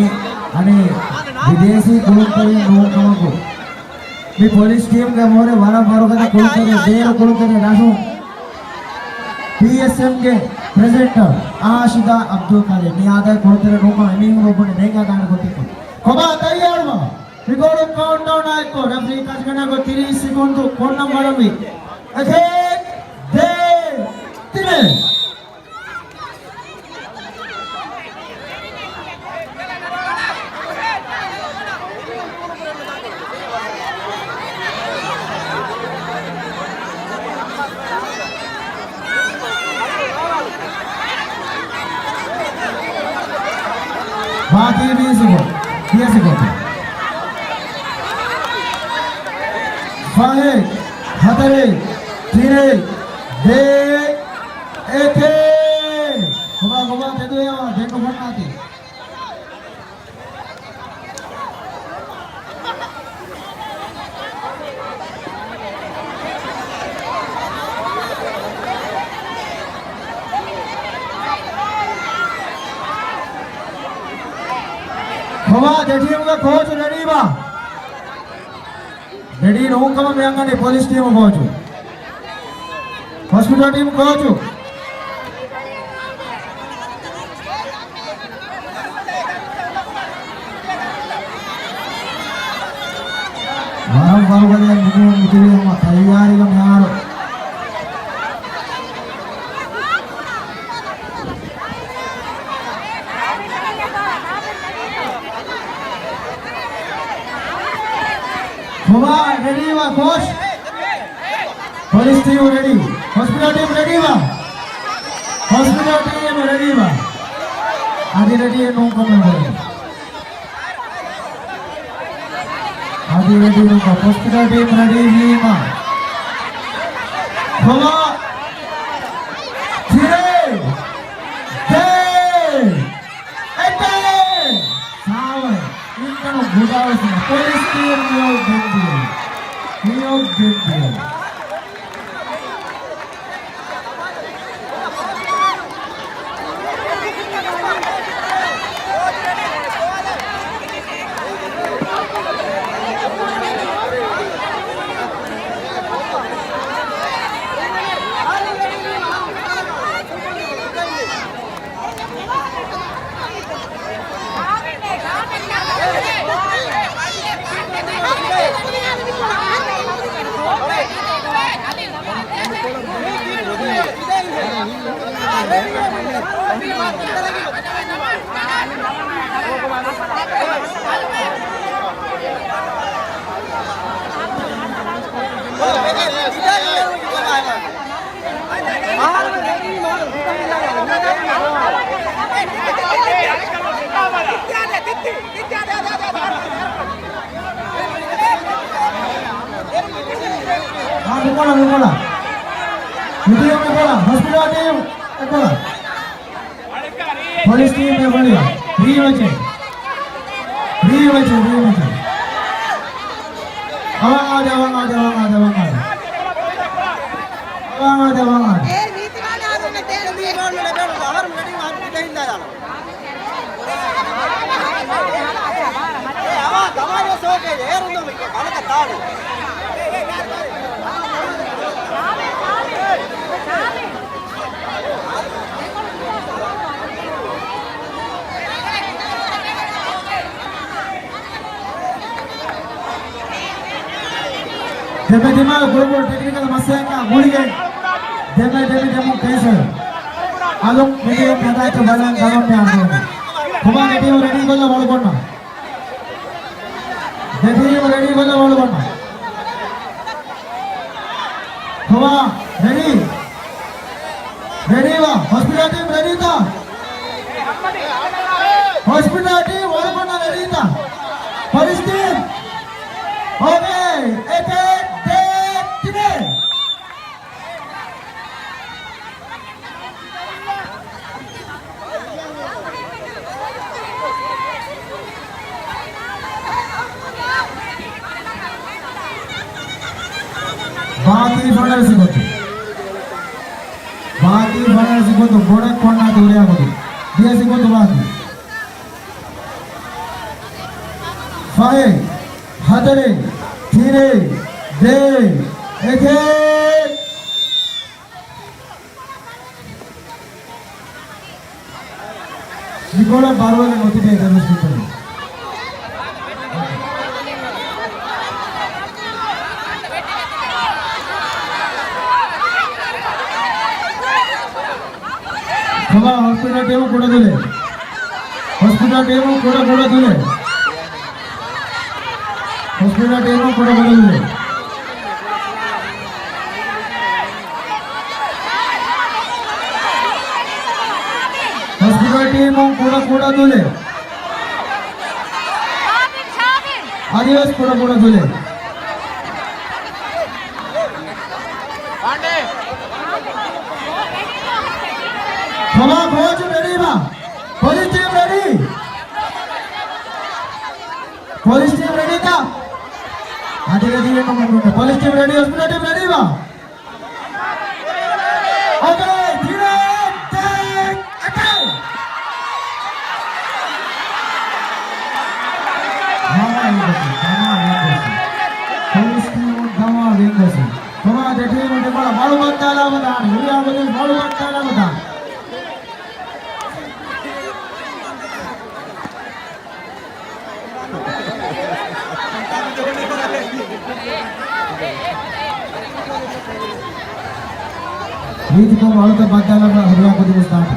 އަނެއް ބިދޭސީ ކުޅުންތެރިން ނޫން ކަމަކު، މި ޕޮލިސް ޓީމްގެ މޮހޮރެއް ވަރަށް ވަރުގަދަ ކުޅުންތެރިން، ބޭރު ކުޅުންތެރިން ރަށުން. ޕީއެސްއެމްގެ ޕްރެޒެންޓަރ އާޝިދާ އަބްދުލް ކާދިރު. މި އާދައި ކުޅުންތެރިން ނޫން ކަމަށް އެމީހުން ބުނެ ނޭނގާ ދާނެ ގޮތެއް ކޮށް. ކޮބާ ތައްޔާރުވާ؟ މިކޮޅު ކައުންޓްޑައުން އާއެކު ރެފްރީ ކަށިގަނޑާގޮ ތިރީސް ސެކަންޑު ކޮންނަން ވަރަށްވީ. އެކެއް، ދޭއް، ތިނެއް. ބާކީ ވީސް ސެކަންޑް، ވިހި ސެކަންޑް. ފަހެއް، ހަތަރެއް، ތިނެއް، ދޭއް، އެކެއް. ކޮބާ، ކޮބާ ތެދުވެޔާ ދެން ނުފަންނާތީ. ކޮބާ ދެ ޓީމުގެ ކޯޗު ރެޑީބާ؟ ރެޑީ ނޫންކަމަށް މި އަންގަނީ ޕޮލިސް ޓީމު ކޯޗު. ހޮސްޕިޓަލް ޓީމު ކޯޗު. ވަރަށް ވަރުގަދައިން މިދިޔައީ ހަމަ ތައްޔާރީގަ މިހާރު. ކޮބާ ރެޑީވާ ކޯޗް؟ ޕޮލިސް ޓީމު ރެޑީ. ހޮސްޕިޓަލް ޓީމު ރެޑީވާ. ހޮސްޕިޓަލް ޓީމު ރެޑީވާ. އަދި ރެޑީ ނޫން ކޮންމެ ބޮލެ. އަދި ރެޑީ ނޫން ކޮންމެ. ހޮސްޕިޓަލް ޓީމު ރެޑީ ވީމަ. ކޮބާ. ތިރޭ. ދޭ. އެތޭ! ސާވަރ، އިންޓަނު ގުޑާވެސް ޕޮލިސް ޓީމް މިއޮއް ގެންދިޔަ. މިއޮއް ގެންދިޔަ. އާ، މިކޮޅަށް، މިކޮޅަށް. މިކޮޅަށް، މިކޮޅަށް. ހޮސްޕިޓަލް ޓީމް އެކޮޅަށް. ޕޮލިސް ޓީމް އެބަނިވާ. ރީމެޗެއް. ރީމެޗެއް، ރީމެޗެއް. އަވަން އާދެ، އަވަން އާދެ، އަވަން އާދެ، އަވަން އާދެ. އަވަން އާދެ، އަވަން އާދެ. ދެމެ ދިމާލު ކުޑަކުޑަ ޓެކްނިކަލް މައްސަލައަކާ ގުޅިގެން ދެމެ ދެމެ ދެމުން ކެންސަލް. އަލުން މިދިޔަ ހަދާތަ ބަލަން ގަމަން މި އަންގަވަނީ. ކޮބާ ދެ ޓީމު ރެޑީ ކޮށްލަ ބޯޅަ ކޮންނަ. ދެ ޓީމު ރެޑީ ކޮށްލަ ބޯޅަ ކޮންނަ. ކޮބާ ރެޑީ. ރެޑީވާ. ހޮސްޕިޓަލް ޓީމް ރެޑީތަ؟ ހޮސްޕިޓަލް ޓީމް ވަރުކޮންނަ ރެޑީތަ؟ ޕޮލިސް ޓީމް. އޯކޭ. އެކެއް، ދޭއް، ތިނެއް. ބާކީ ފަނަރަ ސިކުންތު. ބާކީ ފަނަރަ ސިކުންތު. ބޮޑަށް ކޮންނާތި ހުރިހާ ގޮތުން. ދިހަ ސިކުންތު ބާކީ. ފަހެއް، ހަތަރެއް، ތިނެއް، ދޭއް، އެކެއް. މިކޮޅަށް ބަރުވަލެއް ނުތިބޭ އެކަން ވެސް ހިތުން. ކޮބާ ހޮސްޕިޓަލް ޓީމު ކުޑަ ދުލެއް. ހޮސްޕިޓަލް ޓީމު ކުޑަ ކުޑަ ދުލެއް. ހޮސްޕިޓަލް ޓީމު ކުޑަ ކުޑަ ދުލެއް. ހޮސްޕިޓަލް ޓީމު ކުޑަ ކުޑަ ދުލެއް. އަދިވެސް ކުޑަ ކުޑަ ދުލެއް. ކޮބާ ކޯޗު ރެޑީވާ. ޕޮލިސް ޓީމް ރެޑީ. ޕޮލިސް ޓީމް ރެޑީތަ؟ އަދި ރެޑީ ވެން ނުކުންނުން. ޕޮލިސް ޓީމް ރެޑީ، ހޮސްޕިޓަލް ޓީމް ރެޑީވާ. އޯކޭ، ތިރޭ، ދޭއް، އެކެއް. ދަމާ ވެންގޮސް، ދަމާ ވެންގޮސް. ޕޮލިސް ޓީމު ދަމާ ވެންގޮސް. ކޮބާ ދެ ޓީމު ދެކޮޅަށް ބޯޅަ ބައްދާލާ ބަދާނެ. ހުރިހާ ގޮތުން ބޯޅަ ބައްދާލާ ބަދާނެ. ރީތިކޮށް ވަޅުތައް ބައްދާލަށް ހުރިހާ ކުދިން ވެސް ދާން.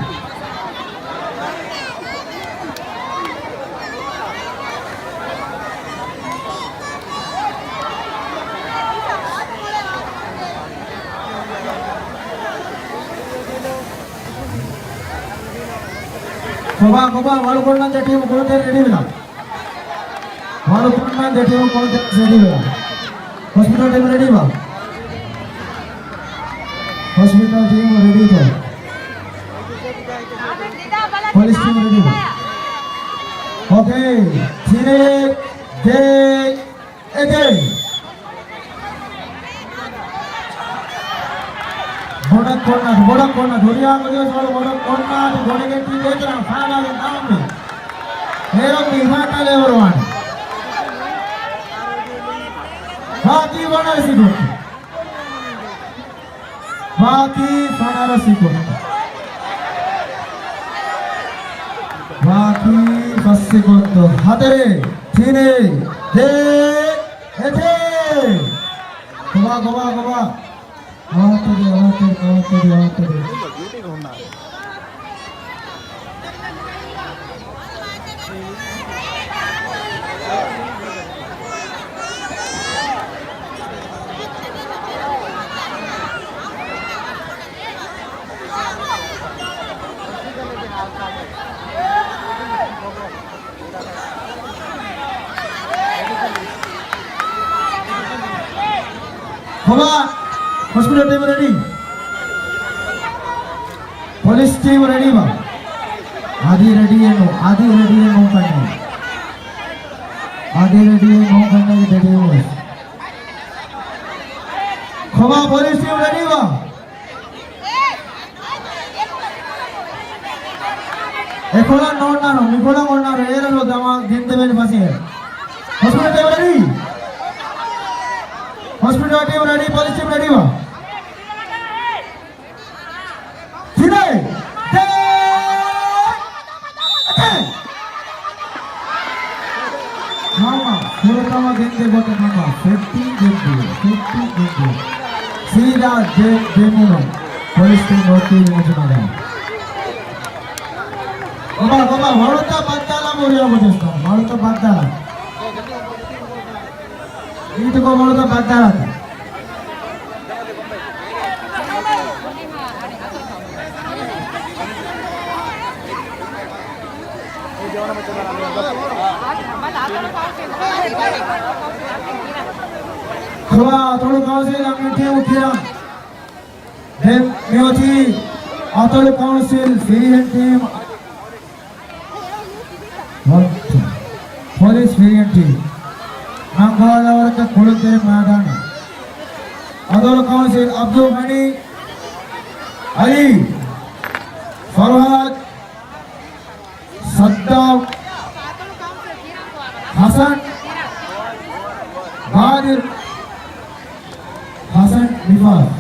ކޮބާ، ކޮބާ، ވަޅު ކޮންނަން ދެ ޓީމު ކުޅުންތެރި ރެޑީ ވެލާ. ވަޅު ކޮންނަން ދެ ޓީމު ކުޅުންތެރި ރެޑީ ވެލާ. ހޮސްޕިޓަލް ޓީމު ރެޑީ ވާ. ހޮސްޕިޓަލް ޓީމު ރެޑީތޯ؟ ޕޮލިސް ޓީމު ރެޑީ ވާ. އޯކޭ. ތިނެއް، ދޭއް، އެތެއް. ބޮޑަށް ކޮންނާތި، ބޮޑަށް ކޮންނާތި. ހުރިހާ ކުދިވެސް ވަޅު ބޮޑަށް ކޮންނާތި. ގޮނެގެން ތި ދޭތެރޭ ފާލާގެން ދާންވީ. އޭރު މި ހާޓާލެވަރުވާނެ. ވާކީ ވަނަރަ ސިކުން. ވާކީ ފަނަރަ ސިކުން. ވާކީ ފަސް ސިކުންތު. ހަތަރެއް، ތިނެއް، ދޭއް، އެތެއް. ގޮވާ، ގޮވާ، ގޮވާ. އަވަހަށްތެރި، އަވަހަށްތެރި، އަވަހަށްތެރި، އަވަހަށްތެރި. ކޮބާ، ހޮސްޕިޓަލް ޓީމު ރެޑީ؟ ޕޮލިސް ޓީމު ރެޑީ ވާ. އަދި ރެޑީއެއް ނޫން، އަދި ރެޑީއެއް ނޫން ކަންނޭނގެ. އަދި ރެޑީއެއް ނޫން ކަންނޭނގެ ދެ ޓީމު ވެސް. ކޮބާ، ޕޮލިސް ޓީމު ރެޑީ ވާ. އެކޮޅަށް ނޯންނާނު، މިކޮޅަށް އޮންނާނު، އޭރަށް ދަމާ ގެންދެވޭނެ ފަސޭހަ. ހޮސްޕިޓަލް ޓީމު ރެޑީ؟ ހޮސްޕިޓަލް ޓީމު ރެޑީ، ޕޮލިސް ޓީމު ރެޑީ ވާ. ތިނެއް، ދޭއް، އެތެއް. ހަމަ، ފުރަތަމަ ގެންދެވޭ ގޮތަށް ހަމަ ފެއްޓިން ގެންދިޔަ، ފެއްޓިން ގެންދިޔަ. ސީދާ ދެ، ދެމީހުން ޕޮލިސް ޓީމް ވަކީލު މަޖުމަގަ. ބަބާ، ބަބާ، ވަޅުތައް ބައްދާލަ މުރިޔާ މުޖައްސަ، ވަޅުތައް ބައްދާލަ. ރީތިކޮށް ވަޅުތައް ބައްދާލަ. ކުރާ އަތޮޅު ކައުންސިލް އަންހެން ޓީމު ކިރަން. ދެން މިއޮތީ އަތޮޅު ކައުންސިލް ފިރިހެން ޓީމް. ޕޮލިސް ފިރިހެން ޓީމް. ނަންގަވާލާ ވަރަކަށް ކުޅުންތެރި މައިދާނަށް. އަތޮޅު ކައުންސިލް އަބްދުލް ޣަނީ، އަލީ، ފަރުހާދް، ސައްދާމް، ހަސަން، ބާދިރު، ހަސަން، ނިފާސް.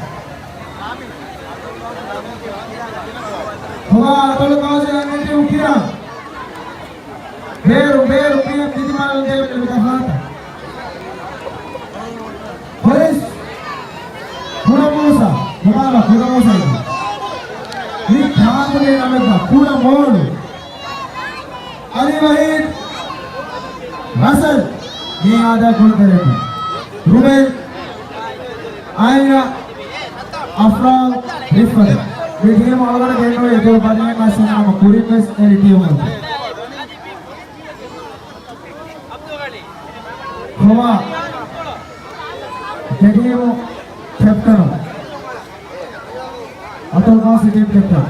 ކޮބާ އަތޮޅު ކައުންސިލް އަންހެން ޓީމު ކިރަން. ބޭރު، ބޭރު، ބޭރު، މި ދިމާލަށް ދޭން މި ތަފާތު. ޕޮލިސް. ކުޑަ މޫސާ. ކޮބާ ކުޑަ މޫސާ އިނީ. މި ކާކުގެ ނަމެއްގަ ކުޑަ މޯޅު. އަލީ ވަހީދް، ރަސަލް، މީ އާދަ ކުޅުންތެރިން. ރުމޭލް، އައިނާ، އަފްރާލް، ރިފްއަތު. މި ޓީމު އަޅުގަނޑަށް ގެންނެވި އެތެރެ ބަދަލެއް މައްސަލަ ނަމަ ކުރިން ވެސް އެރި ޓީމު. ކޮބާ ދެ ޓީމު ކެޕްޓަނު. އަތޮޅު ކައުންސިލް ޓީމް ކެޕްޓަން.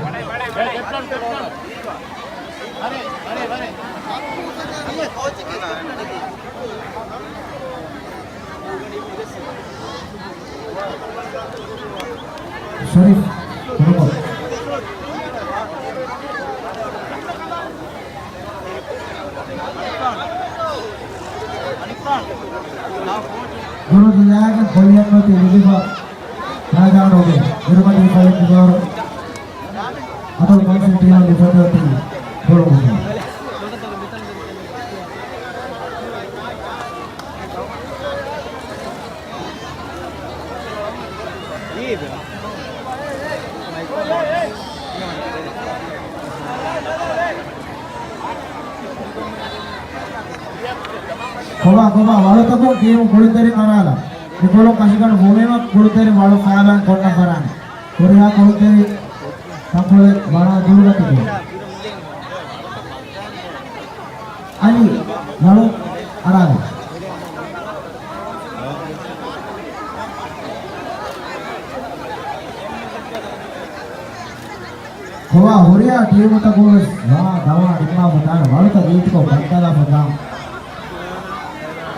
ޝަރީފް، ކުރުމަށް. ދުރު ދުލާގެން ކޮލިއަން ނުތި ލިބިފަ މައިދާނުގެ ދުރުމަތީ ފަލެއް ދުވާރު އަތޮޅު ކައުންސިލް ޓީމަށް ލިބިފައި އޮތީ ބޮޑު މުދާ. ކޮބާ، ކޮބާ، ވަޅުތަކުން ޓީމު ކުޅުންތެރިން އަރާލާ. މިކޮޅުން ކަށިގަނޑު ބުމީމަ ކުޅުންތެރިން ވަޅު ފާލާން ކޮންނަ ފަރާން. ހުރިހާ ކުޅުންތެރި ތަންކޮޅެއް ވަޅާ ދުރުގަތިކޮށް. އަލީ، ވަޅު އަރާލާ. ކޮބާ ހުރިހާ ޓީމުތަކުން ވެސް ވާ ދަވާ ނިންމާފަ ދާނެ ވަޅުތައް ރީތިކޮށް ބައްދަލާފަ ދާން.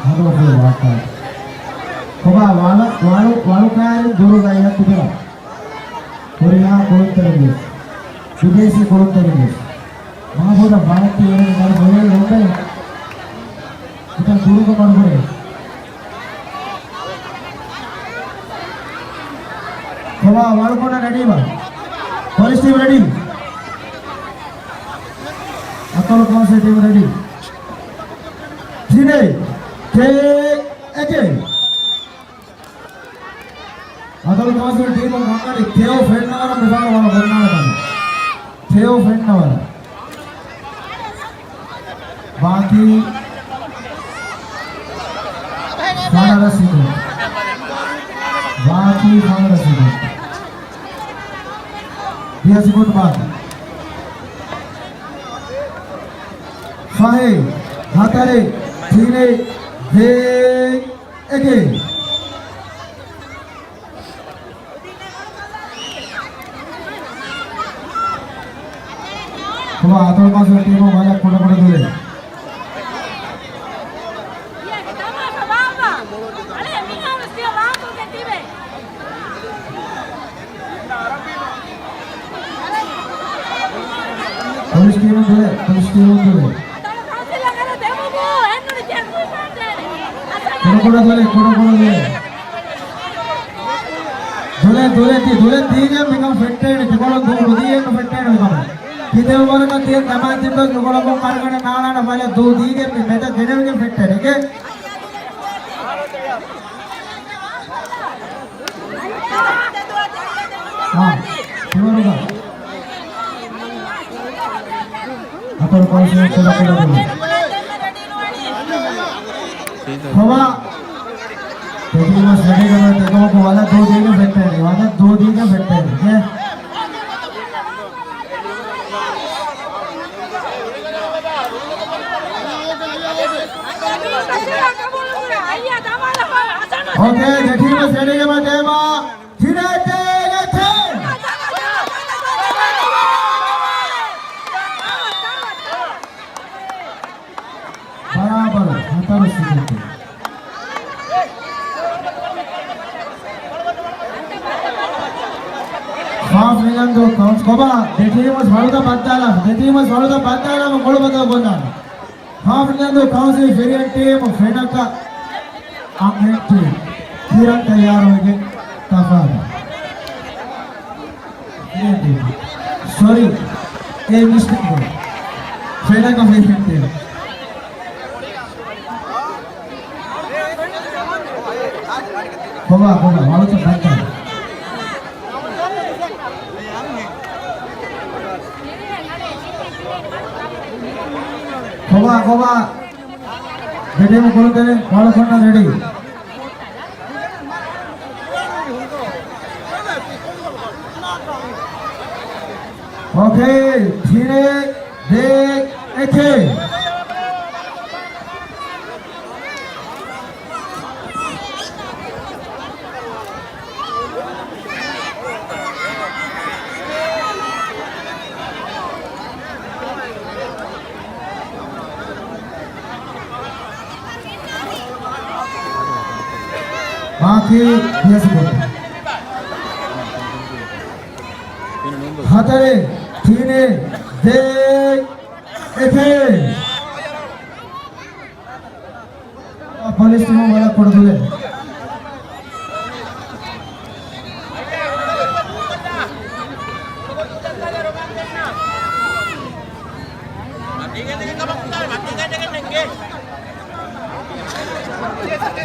ހަދުމަފުޅު ވާތާ. ކޮބާ ވަޅު، ވަޅު، ވަޅު ކާރިން ދުރު ގައި ހައްތު ކުރާ. ހުރިހާ ކުޅުންތެރިން ވެސް. ބިދޭސީ ކުޅުންތެރިން ވެސް. މާބޮޑަށް ވަޅަށް ތިޔަރެން ދަރި ބޮލެއް އޮންބެ. އިތަން ދުރުގަ މަޑުކުރޭ. ކޮބާ ވަޅުކޮންނަ ރެޑީވާ. ޕޮލިސް ޓީމް ރެޑީ. އަތޮޅު ކައުންސިލް ޓީމް ރެޑީ. ތިނެއް، ދޭއް، އެކެއް. އަތޮޅު ކައުންސިލް ޓީމުން އަންނަނީ ތެޔޮ ފެންނަވަރަށް މިފަހަރު ވަޅު ގޮންނާނެ ކަމަށް. ތެޔޮ ފެންނަވަރަށް. ބާކީ ފަނަރަ ސެކަންޑް. ބާކީ ފަނަރަ ސެކަންޑް. ދިހަ ސެކަންޑް ބާކީ. ފަހެއް، ހަތަރެއް، ތިނެއް، ދޭއް، އެކެއް. ކޮބާ އަތޮޅު ކައުންސިލް ޓީމު ވަލަށް ކުޑަކުޑަ ދުލޭ. ޕޮލިސް ޓީމު ދުލޭ، ޕޮލިސް ޓީމު ދުލޭ. ކުޑަކުޑަ ދުލޭ، ކުޑަކުޑަ ދުލޭ. ދުލެ، ދުލެ، ތި ދުލެ ދީގެން މިކަން ފެއްޓޭނެ، ތިކޮޅުން ދޫ ނުދީގެން ފެއްޓޭނެ މިކަމަށް. ތި ދެވަރަކަށް ތިޔަ ދަމާ ތިއްބަސް ނުކޮޅަކުން ކަރަގަނެ ނާޅާނަ ބަލެ ދޫ ދީގެން މި މެދަށް ގެނެވިގެން ފެއްޓޭނެ. އިނގޭ؟ އާ، ތިވަރުގަ. އަތޮޅު ކައުންސިލް ކުޑަކުޑަ ދުލުން. ކޮބާ. ދެޓީމަށް ސަޑިގަނޑަށް ދެކޮމަކު ވަލަށް ދޫ ދީގެން ފެއްޓޭނެ. ވަލަށް ދޫ ދީގެން ފެއްޓޭނެ. އޭ. އޯކޭ، ދެޓީމަށް ސަޑިގަނޑަށް ދޭމާ. ތިނެއް ދޭއް އެކެއް. ބަރާބަރު ހަތަރު ސިކުންތި. ހާފް ނިލަންދޫ ކައުންޓް ކޮބާ ދެޓީމު ވަޅުތައް ބައްދާލާ، ދެޓީމު ވަޅުތައް ބައްދާލާ ކޮޅު ބަދަލު ކޮށްލާނެ. ހާފް ނިލަންދޫ ކައުންސިލް ފިރިހެން ޓީމު ފެނަކަ އަންހެން ޓީމް ކިރަން ތައްޔާރުވެގެން ތަފާތު. ސޮރީ. އޭ މިސްޓޭކް ބޮއި. ފެނަކަ ފެން ފެން ޓީމް. ކޮބާ، ކޮބާ، ވަޅުތައް ބައްދާލާ. ކޮބާ، ކޮބާ. ދެޓީމު ކުޅުންތެރިން ވަޅު ކޮންނަ ރެޑީ. އޯކޭ، ތިނެއް ދޭއް އެކެއް. މާކީ ދިޔަސިކޮށް. ހަތަރެއް، ތިނެއް، ދޭއް، އެކެއް. ޕޮލިސް ޓީމު ވަލަށް ކުޑަ ދުލެއް.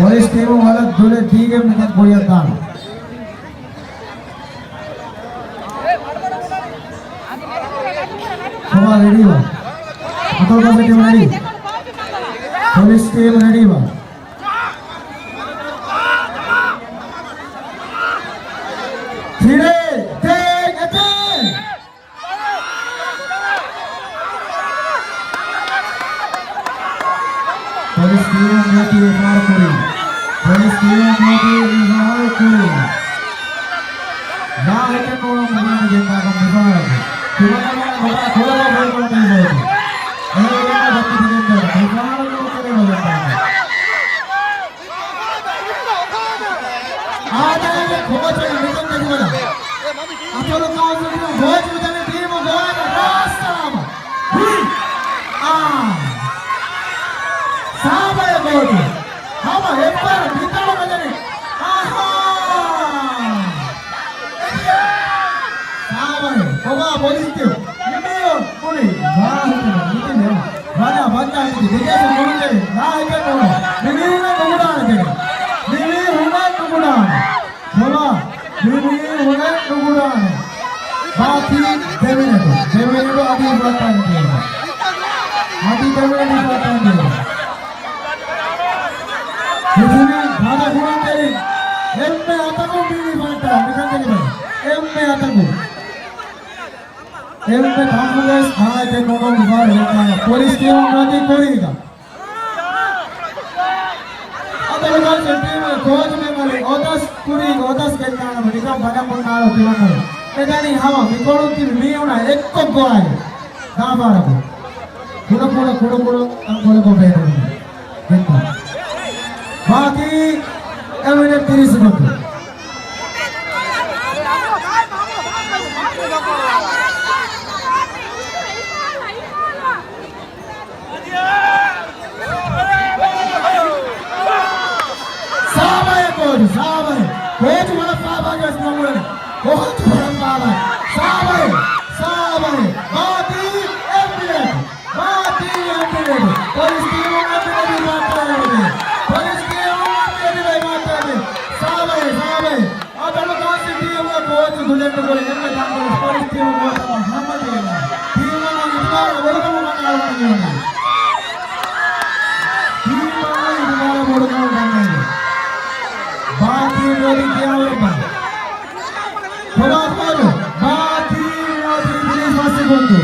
ޕޮލިސް ޓީމު ވަލަށް ދުލެއް ދީގެން މިކަން ކުރިއަށް ދާނެ. ކޮބާ ރެޑީވާ. އަތޮޅު ކައުންސިލް ޓީމް ރެޑީ. ޕޮލިސް ޓީމް ރެޑީވާ. ތިރޭ، ދޭއް، އެތޭ! ޕޮލިސް ޓީމު މިއޮތީ އެފްއާރް ކުރީ. ޕޮލިސް ޓީމު މިއޮތީ އެފްއާރް ކުރީ. ދާހެކެއް ނޫން މުގާނެ ގެންދާކަން މިފަހަރަކު. ތިމަންނަ ގޮބާ ކޮޅަކަށް ބޮޑުކަން ދީފައޮތީ. އެހެންވީމަ ދައްކިތި ގެންދާ. މިފަހަރަކު ނުކެރޭ ނުގެންދާކަން. އާދައިގެ ކޯޗު މިކަން ދެކުމަށް އަތޮޅު ކައުންސިލް ކޯޗު ދެނެ ޓީމު ގޮވާލަ ރާސްތާމަ. ހުރި. އާ. ސާބަޔަ ކޯޗު. ހަމަ އެއްވަރަށް މިތަނުގަ ދެނެ. އަހާ. ސާބަޔަ. ކޮބާ ޕޮލިސް ޓީމް. މި މީހުން ކުރި ވާހަކަ މިތިބެ. ވަނާ ބައްދާ މިތި ދެގޭސް މުޅުން ދެވި. ލާހިކެއް ނޫން. މި މީހުންނަށް ނުގުޑާނެ ދެނެ. މި މީހުންނަށް ނުގުޑާނެ. ކޮބާ؟ މި މީހުންނަށް ނުގުޑާނެ. ބާކީ ދެ މިނެޓު. ދެ މިނެޓު އަދި ފުރައްޓާނެ ދެނެ. އަދި ދެ މިނެޓު ފުރައްޓާނެ ދެނެ. ހިތުނީ ބަދަ ކުޅަންތެރި. އެންމެ އަތަކުން މި ފުރައްޓާ. މިކަން ދެނެ ބަ. އެންމެ އަތަކުން. އެންމެ ތަންފުޅުވެސް ނާއެކެއް ނުކޮށް މިފަހަރު ހުރިކަމަށް ޕޮލިސް ޓީމު މިއޮތީ ކުރީގަ. އަތޮޅު ކައުންސިލް ޓީމުގެ ކޯޗު މެމަރި އޮތަސް ކުރީގަ އޮތަސް ގެންދާނަމަ ނިކަން ބަލަމުން ނާޅު ތިމަންނަ. މިދަނީ ހަމަ މިކޮޅުން ތިބި މީހުންނާ އެއްކޮށް ގޮވާލި. ދާބާރަކު. ކުޑަ ކުޑަ ކުޑަ ކުޑަ ތަންކޮޅަކު ބޭނުން. ގެންދާ. ބާކީ އެ މިނެޓް ތިރީސް ސެކަންޑް. ސާބަހެއް ކޯޗު، ސާބަހެއް. ކޯޗު ވަރަށް ފާބާގެ ވެސް ނަމުވެރި. ކޯޗު ވަރަށް ފާބާ. ސާބަހެއް، ސާބަހެއް. ބާކީ އެއް މިނެޓް. ބާކީ އެއް މިނެޓް. ޕޮލިސް ޓީމު އެއް މިނެޓް ބާކީ. ޕޮލިސް ޓީމު އެއް މިނެޓް ބާކީ. ސާބަހެއް، ސާބަހެއް. އަތޮޅު ކައުންސިލް ޓީމުގެ ކޯޗު ގުލެން ގުޅި އެންމެ ތަންކޮޅެއް ޕޮލިސް ޓީމު ކޯޗަށް ހަމަ ދޭން. ޓީމުގެ އިތުބާރު ބޮޑުކަމުގަ ނާޅު ނިޔުނީ. ޓީމުގެ އިތުބާރު ބޮޑުކަމުގަ ނިޔުނީ. ބާކީ މިއޮތީ ކިޔާވަރަށް ބާ. ކޮބާ ކޯޗު؟ ބާކީ މިއޮތީ ތިރީސް ފަސް ސެކުންޑު.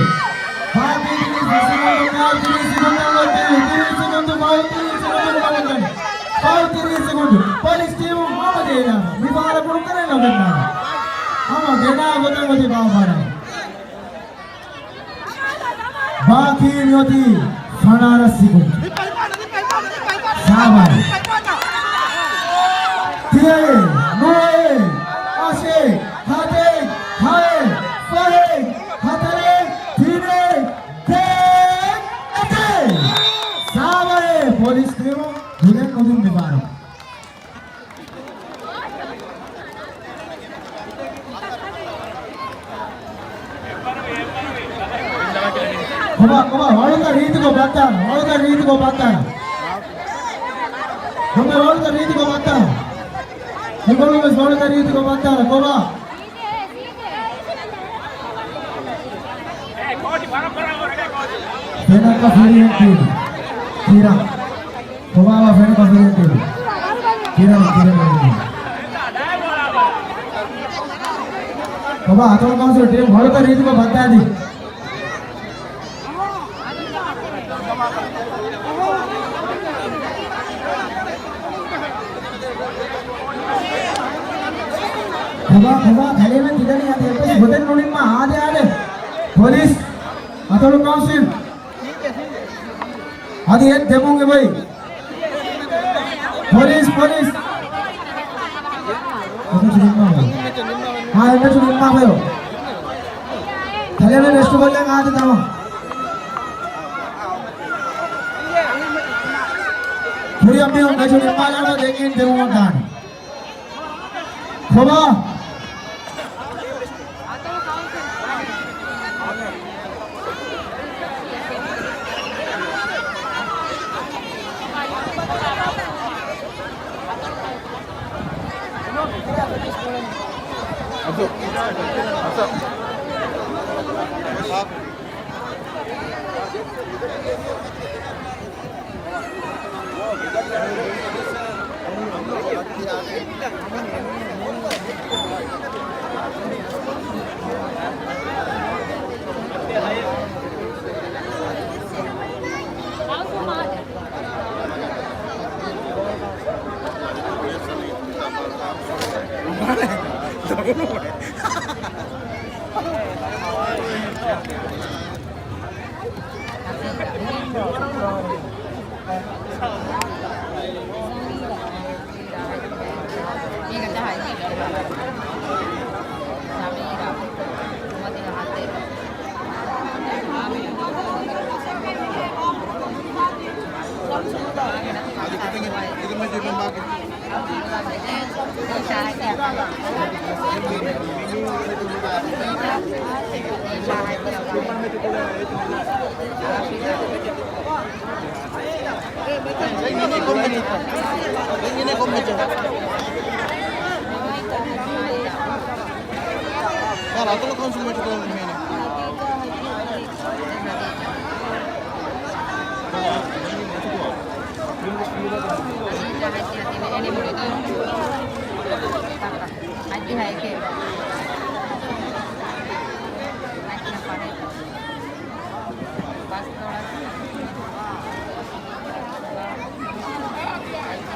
ބާކީ ތިރީސް ފަސް ސެކުންޑު، ތިރީސް ސެކުންޑު، ތިރީސް ސެކުންޑު، ފައުލް ތިރީސް ސެކުންޑު، ފައުލް ތިރީސް ސެކުންޑު. ޕޮލިސް ޓީމު ހަމަ ދޭން. މިފަހަރަކު ނުކެރޭ ނުގެންދާނެ. ހަމަ ގެނާ ގޮތަށް އޮތީ ބާފާރާ. ބާކީ މިއޮތީ ފަނަރަ ސެކުންޑް. ސާބަހެއް. ތިޔައެއް، ނުވައެއް، އަށެއް، ހަތެއް، ހައެއް، ފަހެއް، ހަތަރެއް، ތިނެއް، ދެއެއް، އެތެއް. ސާބަހެއް. ޕޮލިސް ޓީމު ގުލެން ނުދިން މިފަހަރު. ކޮބާ، ކޮބާ، ވަޅުތައް ރީތިކޮށް ބައްދާނަ، ވަޅުތައް ރީތިކޮށް ބައްދާނަ. ކޮބާ، ވަޅުތައް ރީތިކޮށް ބައްދާނަ. މިކޮޅުން ވެސް ވަޅުތައް ރީތިކޮށް ބައްދާނަ، ކޮބާ. ފެނަކަ ފިރިހެން ޓީމު. ކިރަން. ކޮބާ ފެނަކަ ފިރިހެން ޓީމު. ކިރަން، ކިރަން. ކޮބާ އަތޮޅު ކައުންސިލް ޓީމު ވަޅުތައް ރީތިކޮށް ބައްދާދީ. ކޮބާ، ކޮބާ، ކަލޭމެން ތިދަނީ އަދި އެއްވެސް ގޮތެއް ނުނިންމާ. އާދެ، އާދެ. ޕޮލިސް، އަތޮޅު ކައުންސިލް. އަދި އެއް ދެމުން އެބައި. ޕޮލިސް، ޕޮލިސް. އެ މެޗު ނިންމާފައި. އާ، އެ މެޗު ނިންމާފައި. ކަލޭމެން ރެސްޓު ކޮށްލަން އާދެ ތަމަ. ކުރިއަށް މީހުން މެޗު ނިންމާލާނަމަ ދެން އިން ދެމުމަށް ދާނެ. ކޮބާ؟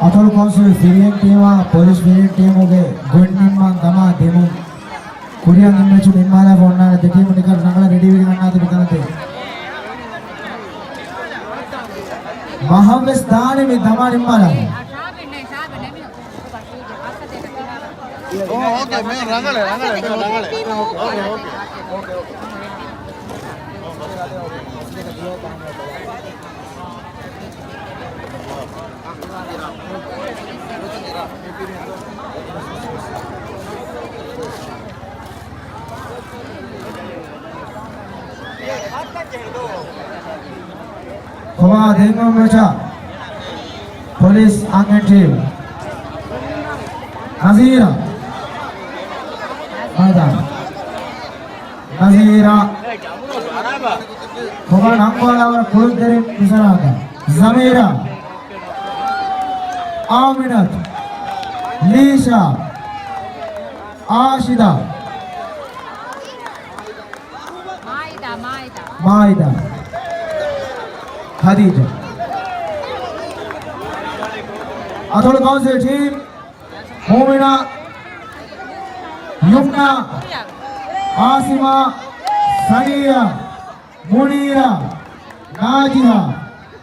އަތޮޅު ކައުންސިލް ފިރިހެން ޓީމާ ޕޮލިސް ފިރިހެން ޓީމުގެ ގޮތް ނިންމަން ދަމާ ދިމުން. ކުރިއަށް އިންމެޗު ނިންމާލާފަ އޮންނާނެ ދެ ޓީމު ނިކަން ރަނގަޅަށް ރެޑީވެގެން އަންނާތި މިތަނަށް ދޭ. މަހަށްވެސް ދާނެ މި ދަމާ ނިންމާލާފަ. އޯ، އޯކޭ، މޭ ރަނގަޅޭ، ރަނގަޅޭ، މޭ ރަނގަޅޭ. އޯކޭ، އޯކޭ. ކޮބާ ދެން މެޗަށް ޕޮލިސް އަންހެން ޓީމް. ނަޒީރާ. ނަޒީރާ. ކޮބާ ނަންބާލާވަރަށް ކުޅުންތެރިން އިސަރާތަ. ޒަމީރާ. އާމިނަތު. ލީޝާ. އާޝިދާ. މާއިދާ، މާއިދާ. މާއިދާ. ޚަދީޖާ. އަތޮޅު ކައުންސިލް ޓީމް، މޫމިނާ، ޔުމްނާ، އާސިމާ، ސަނިއްޔާ، މުނީރާ، ނާޖިހާ،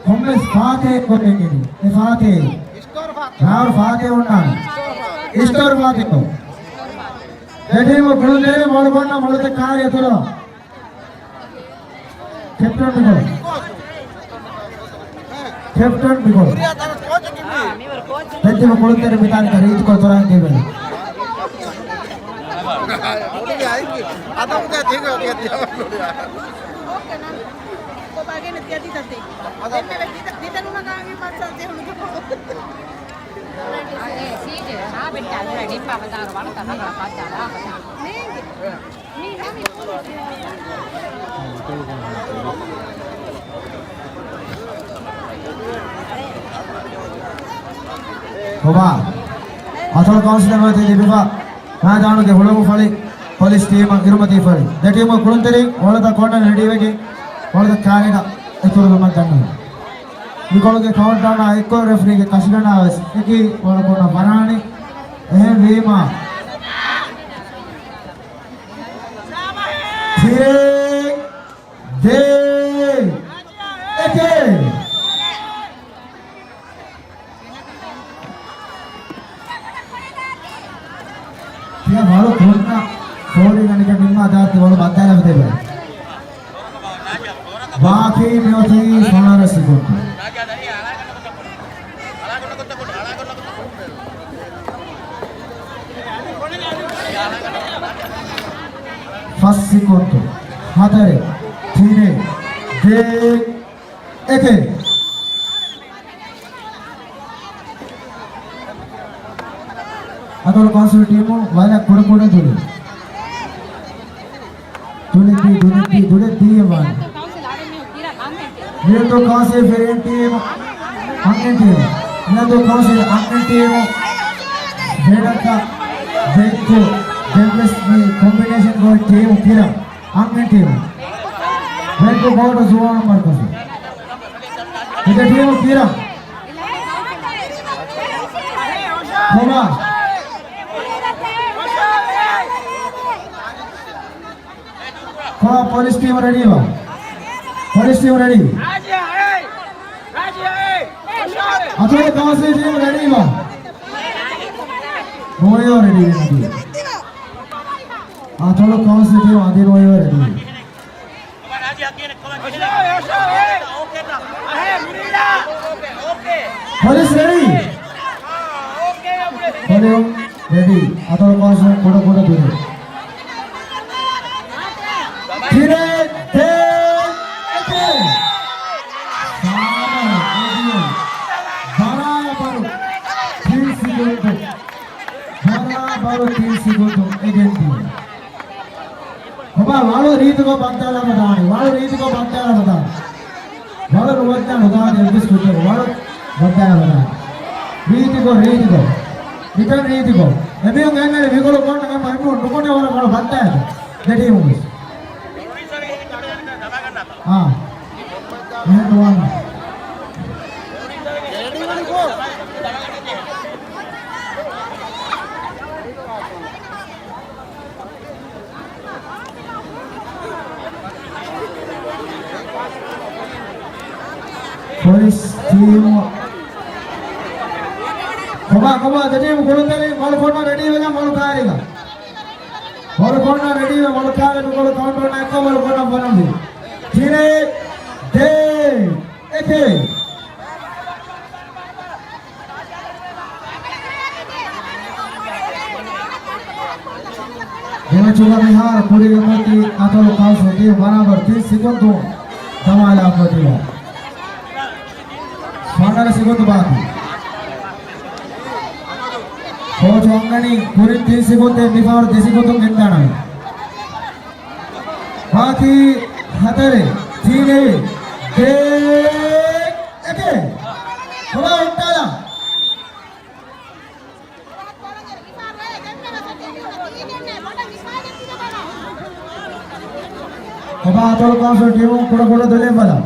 ކޮންމެސް ފާތެހެއް ކޮށްގެން އެ ފާތެހެއް. ރާރު ފާތެހެއް އޮންނާނެ. އިސްޓޯރު ފާތެހެއް. ދެ ޓީމު ކުޅުންތެރިން މޮޅު ބޮންނަ މޮޅު ދެ ކާރި އަތުރަ. ކެޕްޓަން މިކޮޅު. ކެޕްޓަން މިކޮޅު. ދެ ޓީމު ކުޅުންތެރިން މިތާނިކަ ރީތިކޮށް ތޮރާން ކެވެނީ. ކޮބާ އަތޮޅު ކައުންސިލަށް މަތި ލިބިފަ މައިދާނުގެ ހުޅަނގު ފަޅި ޕޮލިސް ޓީމަށް އިރުމަތީ ފަޅި. ދެ ޓީމު ކުޅުންތެރިން އޮޅަތައް ކޯނަރ ރެޑީވެގެން އޮޅަތައް ކާރިގަ އެތުރުލުމަށް ދަންނަވަން. މިކޮޅުގެ ކައުންޓްޑައުނާ އެއްކޮށް ރެފްރީގެ ކަށިގަނޑާ ވެސް އެކީ ކޮޅަކޮނަށް ވަރާނެ. އެހެންވީމާ، ތިރޭ، ދޭ، އެކޭ. ތިޔަ ވަޅު ކޮންނަ ފޯރިގަނޑިގަ ނިންމާ ދާތި ވަޅު ބައްދާލަ ދެބަ. ބާކީ މިއޮތީ ފަނަރަ ސިކުންތު. ފަސް ސިކުންތު. ހަތަރެއް. ތިނެއް. ދޭއް. އެކެއް. އަތޮޅު ކައުންސިލް ޓީމު ވަލަށް ކުޑަކުޑަ ދުޅި. ދުޅެއްދީ، ދުޅެއްދީ، ދުޅެއްދީ ވާނެ. މިއަދު ކައުންސިލް ފިރިހެން ޓީމު، އަންހެން ޓީމު. މިއަދު ކައުންސިލް އަންހެން ޓީމު. ވެޑަކަ ދެއްކު ދެއްވެސް މި ކޮމްބިނޭޝަން ގޯލް ޓީމު ކިރަން. އަންހެން ޓީމު. ވެއްކު ގޯލް ޒުވާން މަރުކަޒު. ދެ ޓީމު ކިރަން. ކޮބާ. ކޮބާ ޕޮލިސް ޓީމު ރެޑީވާ. ޕޮލިސް ޓީމު ރެޑީ. އަތޮޅު ކައުންސިލް ޓީމް ރެޑީވާ. ނޯޔޯ ރެޑީ ވެ އަދި. އަތޮޅު ކައުންސިލް ޓީމް އަދި ނޯޔޯ ރެޑީ. ޕޮލިސް ރެޑީ. ޕޮލިސް ރެޑީ. އަތޮޅު ކައުންސިލް ކުޑަ ކުޑަ ދުރެއް. ތިނެއް ދޭއް އެކެއް. ސާމަ އެދިޔަ. ބަރާބަރު ތިން ސިކުންދު. ބަރާބަރު ތިން ސިކުންދު އެގެން ދިޔަ. ކޮބާ ވަޅު ރީތިކޮށް ބައްދާލާފަ ދާނީ. ވަޅު ރީތިކޮށް ބައްދާލާފަ ދާނީ. ވަޅު ނުބައްދާ ނުދާނީ އެއްވެސް ކުއްޖަކު. ވަޅު ބައްދާލާފަ ދާނީ. ރީތިކޮށް، ރީތިކޮށް. މިތަން ރީތިކޮށް. އެމީހުން އެންނަނީ މިކޮޅު ކޮންނަ ގަމަ އެމީހުން ނުކޮންނަ ވަރަށް ވަޅު ބައްދާއެކު. ދެޓީމުން ވެސް. އާ. އެހެން ނުވާނެ. ޕޮލިސް ޓީމު. ކޮބާ، ކޮބާ، ދެޓީމު ކުޅުންތެރިން ވަޅު ކޮންނަ ރެޑީ ވެގެން ވަޅު ކާރިގަ. ވަޅު ކޮންނަ ރެޑީ ވެ ވަޅު ކާރި މިކޮޅު ކައުންޓް އޮން އެއްކޮށް ވަޅު ކޮންނަ ވަނަންވީ. ތިނެއް ދޭއް އެކެއް. ދެމެޗުގަ މިހާރު ކުރިގެން އޮތީ އަތޮޅު ކައުންސިލް ޓީމް ބަރާބަރު ތިން ސިކުންދު ދަމާލާފަ އޮތީ. ފަނަރަ ސިކުންދު ބާކީ. ކޯޗު އަންގަނީ ކުރިން ތިން ސިކުންދެއް މިފަހަރު ދެ ސިކުންދުން ގެންދާނަމޭ. ބާކީ ހަތަރެއް، ތިނެއް، ދޭއް އެކެއް. ކޮބާ އޮންޓާލާ. ކޮބާ އަތޮޅު ކައުންސިލް ޓީމު ކުޑަ ކުޑަ ދޮލެއް ބަލާ.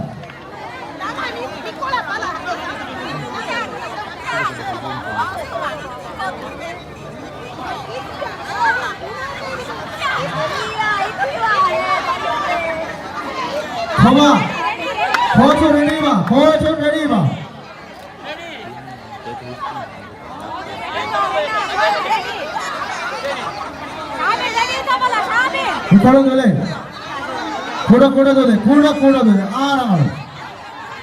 ކޮބާ؟ ކޯޗު ރެޑީވާ، ކޯޗު ރެޑީވާ. މިކޮޅު ދޮލެ. ކުޑަ ކުޑަ ދޮލެ، ކުޑަ ކުޑަ ދޮލެ. އާރަ އާރަ.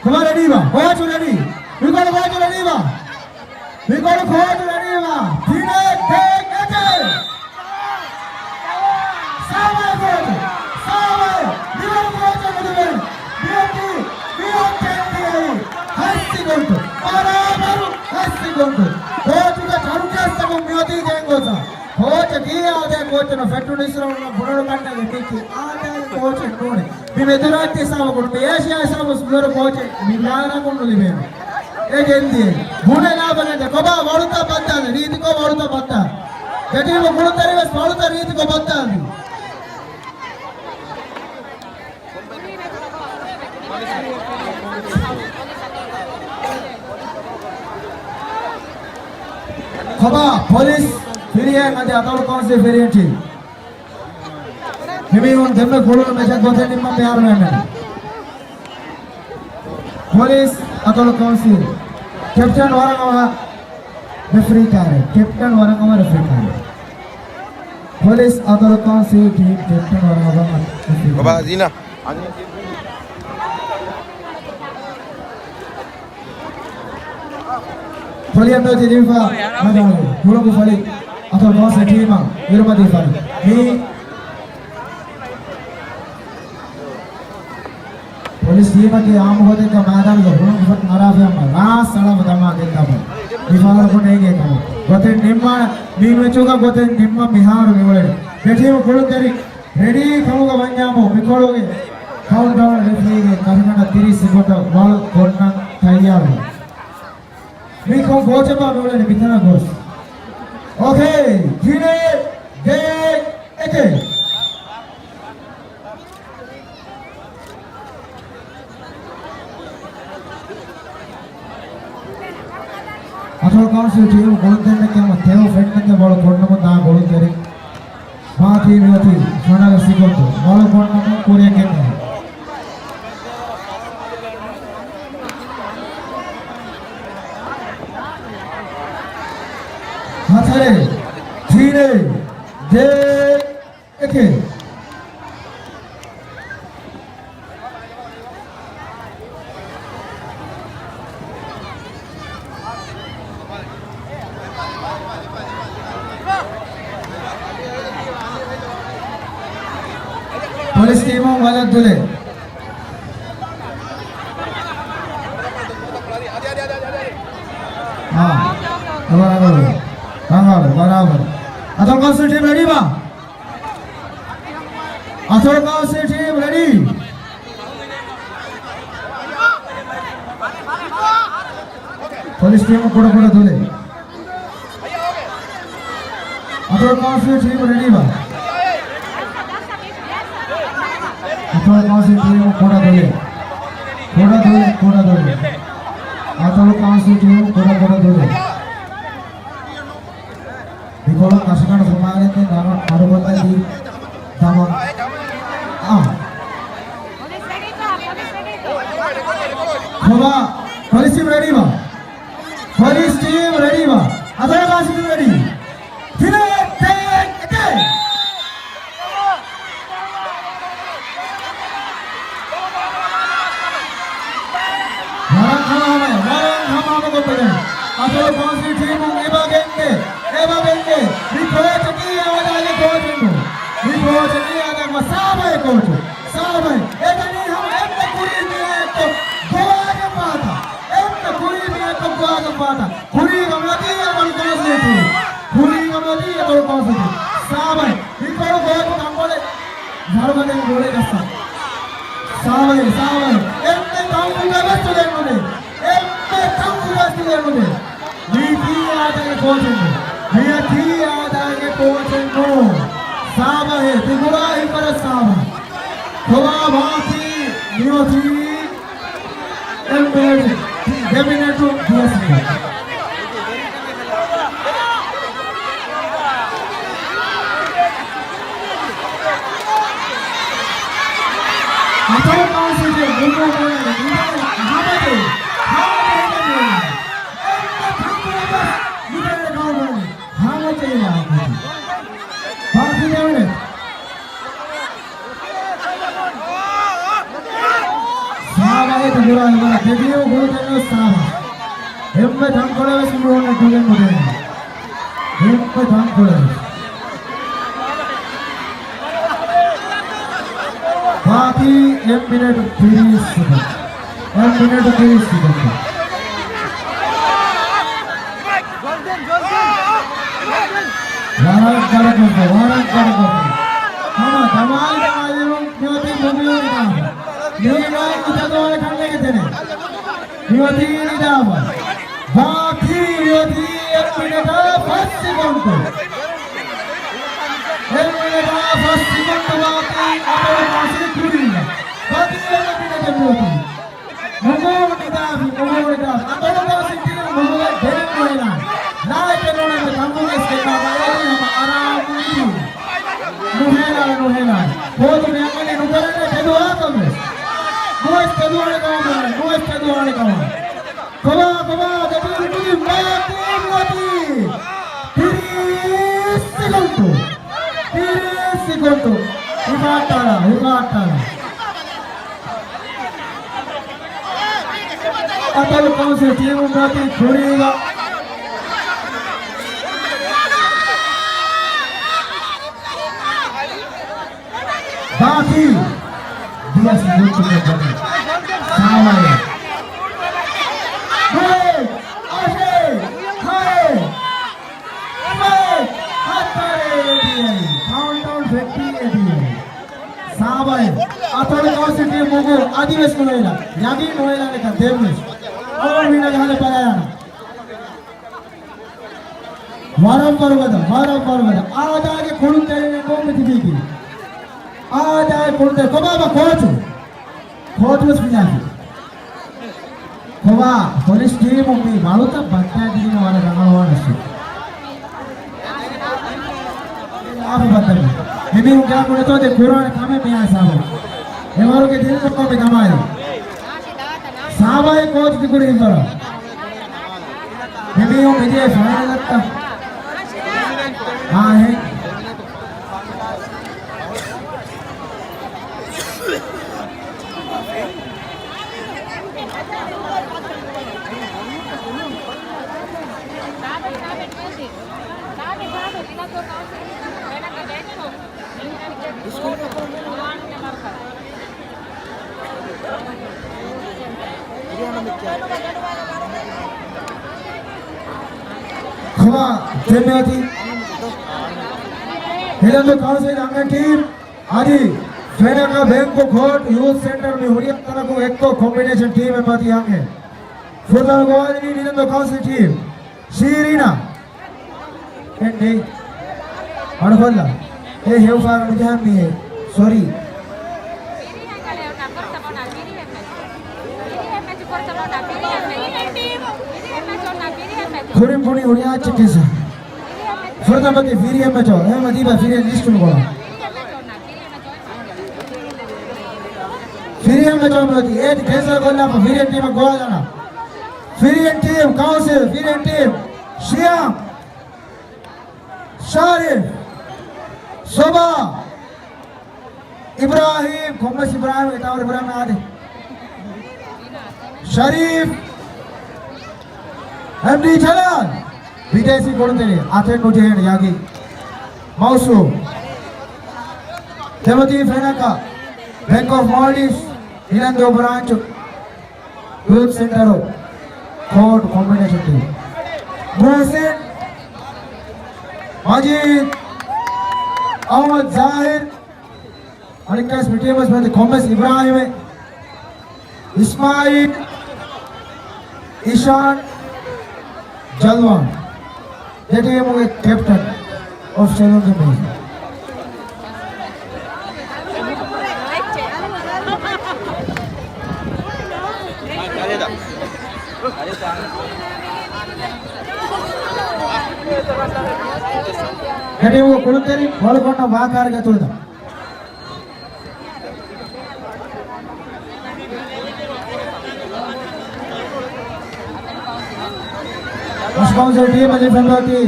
ކޮބާ ރެޑީވާ؟ ކޯޗު ރެޑީ. މިކޮޅު ކޯޗު ރެޑީވާ. މިކޮޅު ކޯޗު ރެޑީވާ. ތިނެއް ދޭއް އެކެއް. ސާމަ ކޯޗު. ސާމަ. މިވަރު ކޯޗު ނުލިބޭނެ. މިއޮތީ، މިއޮތީ ހަސްސި ގޮންތު. ބަރާބަރު ހަސްސި ގޮންތު. ކޯޗުގެ ޗަރުކޭސްތަކުން މިއޮތީ ގެންގޮސް. ކޯޗަށް ކިޔާ އާދޭ ކޯޗުން ފެއްޓުނު އިސްރައުލުން ބުނެލު ކަންނޭނގެ މީކީ އާދޭ ކޯޗެއް ނޫނޭ. މި މެދުރާއްޖެ ހިސާބަކުން، މި އޭޝިޔާ ހިސާބު މިވަރު ކޯޗެއް މި ލާރަކުން ނުލިބޭނެ. އެ ގެންދިޔައީ. ބުނެލާ ބަލަން ކޮބާ ވަޅުތައް ބައްދާލެ، ރީތިކޮށް ވަޅުތައް ބައްދާ. ދެޓީމު ކުޅުންތެރިން ވެސް ވަޅުތައް ރީތިކޮށް ބައްދާލީ. ކޮބާ ޕޮލިސް ފިރިހެން އަދި އަތޮޅު ކައުންސިލް ފިރިހެން ޓީމް. ހިމީހުން ދެންމެ ކުޅުނު މެޗަށް ގޮތެއް ނިންމަން މިހާރު މެންނެ. ޕޮލިސް އަތޮޅު ކައުންސިލް ކެޕްޓަން ވަރަށް އަވަހަށް ރެފްރީ ކާރެއް. ކެޕްޓަން ވަރަށް އަވަހަށް ރެފްރީ ކާރެއް. ޕޮލިސް އަތޮޅު ކައުންސިލް ޓީމް ކެޕްޓަން ވަރަށް އަވަހަށް ރެފްރީ ކާރެއް. ބަބާ ޒީނާ. ފޮލިއަށް މެދު ތިރިންފަ މަދާގެ ހުޅުނގު ފޮލި އަތޮޅު ކައުންސިލް ޓީމަށް އިރުމަތީ ފަރި. މީ ޕޮލިސް ޓީމަކީ އާއްމު ގޮތެއްގަ މައިދާނުގަ ހުޅުނގު ފޮތް ނަރާފިޔަމަ ރާސް އަޅަމު ދަމާ ގެންދާމު މި ފަހަރަކު ނޭނގޭ ކަމު. ގޮތެއް ނިންމާ، މި މެޗުގަ ގޮތެއް ނިންމަ މިހާރު މިއުޅެނީ. ދެ ޓީމު ކުޅުންތެރިން ރެޑީ ކަމުގަ ވަންޏާމު މިކޮޅުގެ ކައުންޓްޑައުން ރެފްރީގެ ކަށަކަނޑަށް ތިރީސް ސެކަންޑް ވަޅު ކޮންނަން ތައްޔާރުވާ. މިކޮން ކޯޗެއްބާ މިއުޅެނީ މިތަނަށް ގޮސް. އޯކޭ، ތިނެއް ދޭއް އެކެއް. އަތޮޅު ކައުންސިލް ޓީމު ގޮޅުންތެރިންނަކީ ހަމަ ތެޔޮ ފެންނަކަށް ވަޅު ކޮންނަމުން ދާ ގޮޅުންތެރިން. ބާކީ މިއޮތީ ފަނަރަ ސިކުންތު. ވަޅު ކޮންނަމުން ކުރިއަށް ގެންދަނީ. ތިނެއް، ދޭއް، އެކެއް. ޕޮލިސް ޓީމުން ވަލަށް ދުލެއް. އާ، ރަނގަޅު، ރަނގަޅު، ބަރާބަރު. އަތޮޅު ކައުންސިލް ޓީމް ރެޑީ ވާ. އަތޮޅު ކައުންސިލް ޓީމް ރެޑީ. ޕޮލިސް ޓީމު ކުޑަކުޑަ ދުލެއް. އަތޮޅު ކައުންސިލް ޓީމު ރެޑީ ވާ. އަތޮޅު ކައުންސިލް ޓީމު ކުޑަ ދުލެއް. ކުޑަ ދުލެއް، ކުޑަ ދުލެއް. އަތޮޅު ކައުންސިލް ޓީމު ކުޑަ ކުޑަ ދުލެއް. މިކޮޅު ކަށަކަނޑު ފުމާލެއްގެ ނަރަ މަޑުކޮށްލަދީ ދަމަ. އާ. ކޮބާ، ޕޮލިސް ޓީމް ރެޑީވާ. ޕޮލިސް ޓީމް ރެޑީވާ. އަތޮޅު ކައުންސިލް ޓީމް ރެޑީ. ތިނެއް، ދޭއް، އެކެއް. ވަރަށް ހަމަހަމަ، ވަރަށް ހަމަހަމަ ގޮތުގައި އަތޮޅު ކައުންސިލް ޓީމުން އެބަ ގެންދޭ، އެބަ ގެންދޭ. މި ކޯޗަކީ އާދައިގެ ކޯޗެއް ނޫން. މި ކޯޗަކީ އާދައިގެ ސާބައި ކޯޗު. ސާބައި. އެ ދަނީ ހަމަ އެންމެ ކުރީ މީހާއެއްކޮށް ގޮވާގެން ފާތާ. އެންމެ ކުރީ މީހާއެއްކޮށް ގޮވާގެން ފާތާ. ކުރީގަ މަތީ އަތޮޅު ކައުންސިލް ޓީމު. ކުރީގަ މަތީ އަތޮޅު ކައުންސިލް ޓީމު. ސާބައި. މިކޮޅު ގޯތި ތަންކޮޅެއް ޖަރުގަދައިން ގޯލެއް ޖައްސާ. ސާބައި، ސާބައި. އެންމެ ތަންކޮޅެއް ވެސް ތުލެއް ނުދޭ. އެންމެ ތަންކޮޅެއް ވެސް ތުލެއް ނުދޭ. މީތީ އާދައިގެ ކޯޗެއް ނޫން. މިއޮތީ އާދައިގެ ކޯޗެއް ނޫން. ސާބައި، ތި ކުރާ ހިތްވަރަށް ސާބައި. ކޮބާ ވާކީ މިއޮތީ އެއް މިނެޓު، ދެ މިނެޓު ދިޔަ ސެކަންޑް. އަތޮޅު ކައުންސިލްގެ މުދު މުދު ހަމަޖެހި، ހަމަޖެހި ހަމަޖެހި އެންމެ ތަންކޮޅެއް ވެސް މިތަނަށް ގައުމުން ހަމަޖެހިލާ އެކުތި. ބާކީ ދެވަނަ ސާބައި ތި ކުރާ ހިތްވަރަށް ތެދިޔަ ގުޅުތެރެއަށް ސާބައި. އެންމެ ތަންކޮޅެއް ވެސް މި އޮންނަ ގުޅެން ނުދޭނެ. އެންމެ ތަންކޮޅެއް ވެސް. ބާކީ އެއް މިނެޓު ތިރީސް ސެކަންޑް. އެއް މިނެޓު ތިރީސް ސެކަންޑް. ވަރަށް ގަރަކޮށްފަ، ވަރަށް ގަރަކޮށްފަ. ހަމަ ދަމާލި ދަމާލިވުން މިއޮތީ މުދު އިނާމު. މީގައި ތެދުވާނެ ކަންނޭނގެ ދެނެ. މިއޮތީ ނިދާމަ. ބާކީ މިއޮތީ އެއް މިނެޓާ ފަސް ސެކަންޑު. އެއް މިނެޓާ ފަސް ސެކަންޑު ބާކީ އަތޮޅު ކައުންސިލް ކުރީގަ. ބާކީ އެއް މިނެޓެއް މިއޮތީ. މުގޫ ނިދާފި، މުގޫ ނިދާފި. އަތޮޅު ކައުންސިލް ޓީމު މުގުގަ ދެނެއް ނުހެލާނެ. ލާއެކެއް ނޫނޭ މި ތަންކޮޅު ގެސް ގެންނާ ބަލައިލީ ހަމަ އަރާމުން ނުހޭލާނެ، ނުހޭލާނެ. ކޯޗު މިއަންނަނީ ނުކުރެވޭ ތެދުވާކަށް ވެސް. ނުވެސް ތެދުވާނެ ކަމަށް، ނުވެސް ތެދުވާނެ ކަމަށް. ކޮބާ، ކޮބާ، ދެ ޓީމު ކުދިން ބާކީ މިއޮތީ ތިރީސް ސެކަންޑު. ތިރީސް ސެކަންޑު. ހިފާއްޓާލާ، ހިފާއްޓާލާ. އަތޮޅު ކައުންސިލް ޓީމު މިއޮތީ ކުރީގަ. ބާކީ ދިޔަ ސެކަންޑު ސާމަޔަށް. ހައެއް، އަށެއް، ހައެއް، ހަތަރެއް އެ ޓީއައި. ކައުންޓްޑައުން ފެއްޓީ އެ ޓީއައި. ސާމަޔަށް. އަތޮޅު ކައުންސިލް ޓީމު މުގު އަދިވެސް ނުހޭލާ. ޔަގީން ނުހޭލާނެކަން ދެންވެސް. އަޅުގަނޑު މީނަގެ ހަލަ ބަލާލާނަން. ވަރަށް ވަރުގަދަ، ވަރަށް ވަރުގަދަ. އާދައިގެ ކުޅުންތެރިން ނޫން މި ތިބީކީ. އާދައިގެ ކުޅުންތެރި. ކޮބާބާ ކޯޗު؟ ކޯޗު ވެސް ފިލާފި. ކޮބާ ޕޮލިސް ޓީމު މި ވަޅުތައް ބައްދާދިނީމަ ވަރަށް ރަނގަޅުވާނެ ސު. އާފަ ބައްދަލު. މި މީހުން ގާ ގުޅިތޯ ދެ ކުރާނެ ކަމެއް މި ހިސާބު. އެވަރުގެ ދިރިއުޅުމުގެ ދަމާލި. ސާމަޔަށް ކޯޗު ތިކުރި ހިތްވަރަށް. މި މީހުން މިދިޔަ ފައިނަލަށްޓަ. އާހެން. ކޮބާ ތެމެއޮތީ ހިލަނދޫ ކައުންސިލް އަންހެން ޓީމް އަދި ފެނަކަ ބެންކު ކޯޓް ޔޫތު ސެންޓަރ މި ހުރި ތަނަކު އެއްކޮށް ކޮމްބިނޭޝަން ޓީމެއް މަތި އަންހެން. ފުރަތަމަ ގޯލަނީ ހިލަނދޫ ކައުންސިލް ޓީމް. ޝީރީނާ. އެންޑީ. އަޑުކޮށްލާ. އޭ ހެޔޮފާރަށް ނުޖަހަން މީހެއް. ސޮރީ. ކުރިން ބުނީ ހުރިހާ އެއްޗެއް ކެންސަ. ފުރަތަމަ މަތި ފިރިހެން މެޗަށް. އެހެންވީމަ ދީބަ ފިރިހެން ލިސްޓުން ގޮޅާ. ފިރިހެން މެޗަށް މަތި. އޭތި ކެންސަލް ކޮށްލާފަ ފިރިހެން ޓީމަށް ގޮވާލާނަ. ފިރިހެން ޓީމް، ކައުންސިލް، ފިރިހެން ޓީމް. ޝިޔާމް. ޝާރިފް، ސޮބާ، އިބްރާހީމް، ކޮންމެސް އިބްރާހީމް، އެތާވަރު އިބްރާހީމް އާދެ. ޝަރީފް، އެމްޑީ ޖަލާލް، ބިދޭސީ ކުޅުންތެރި، އަތެއް ނުޖެހޭނެ ޔަގީން. މައުސޫމް، ތިމޮތީ ފެނަކަ، ބެންކް އޮފް މޯލްޑިވްސް، ހިލަނދޫ ބްރާންޗު. ޔޫތު ސެންޓަރު ކޯޓް ކޮމްބިނޭޝަން ޓީމް. މުހުސިން، މަޖީދް، އަޙްމަދު ޒާހިރު، އަނެއްކާވެސް މި ޓީމަށް މަތި ކޮންމެސް އިބްރާހިމެއް، އިސްމާއީލް، އިޝާން، ޖަލްވާން. ދެ ޓީމުގެ ކެޕްޓަން އޮފިޝަލުންގެ މީހުން. ދެ ޓީމުގެ ކުޅުންތެރިން ވަޅުކޮށްނަ ވާކާރިގެ އަތުލުދާ. ރަށު ކައުންސިލް ޓީމް އަލި ފެންދޯތީ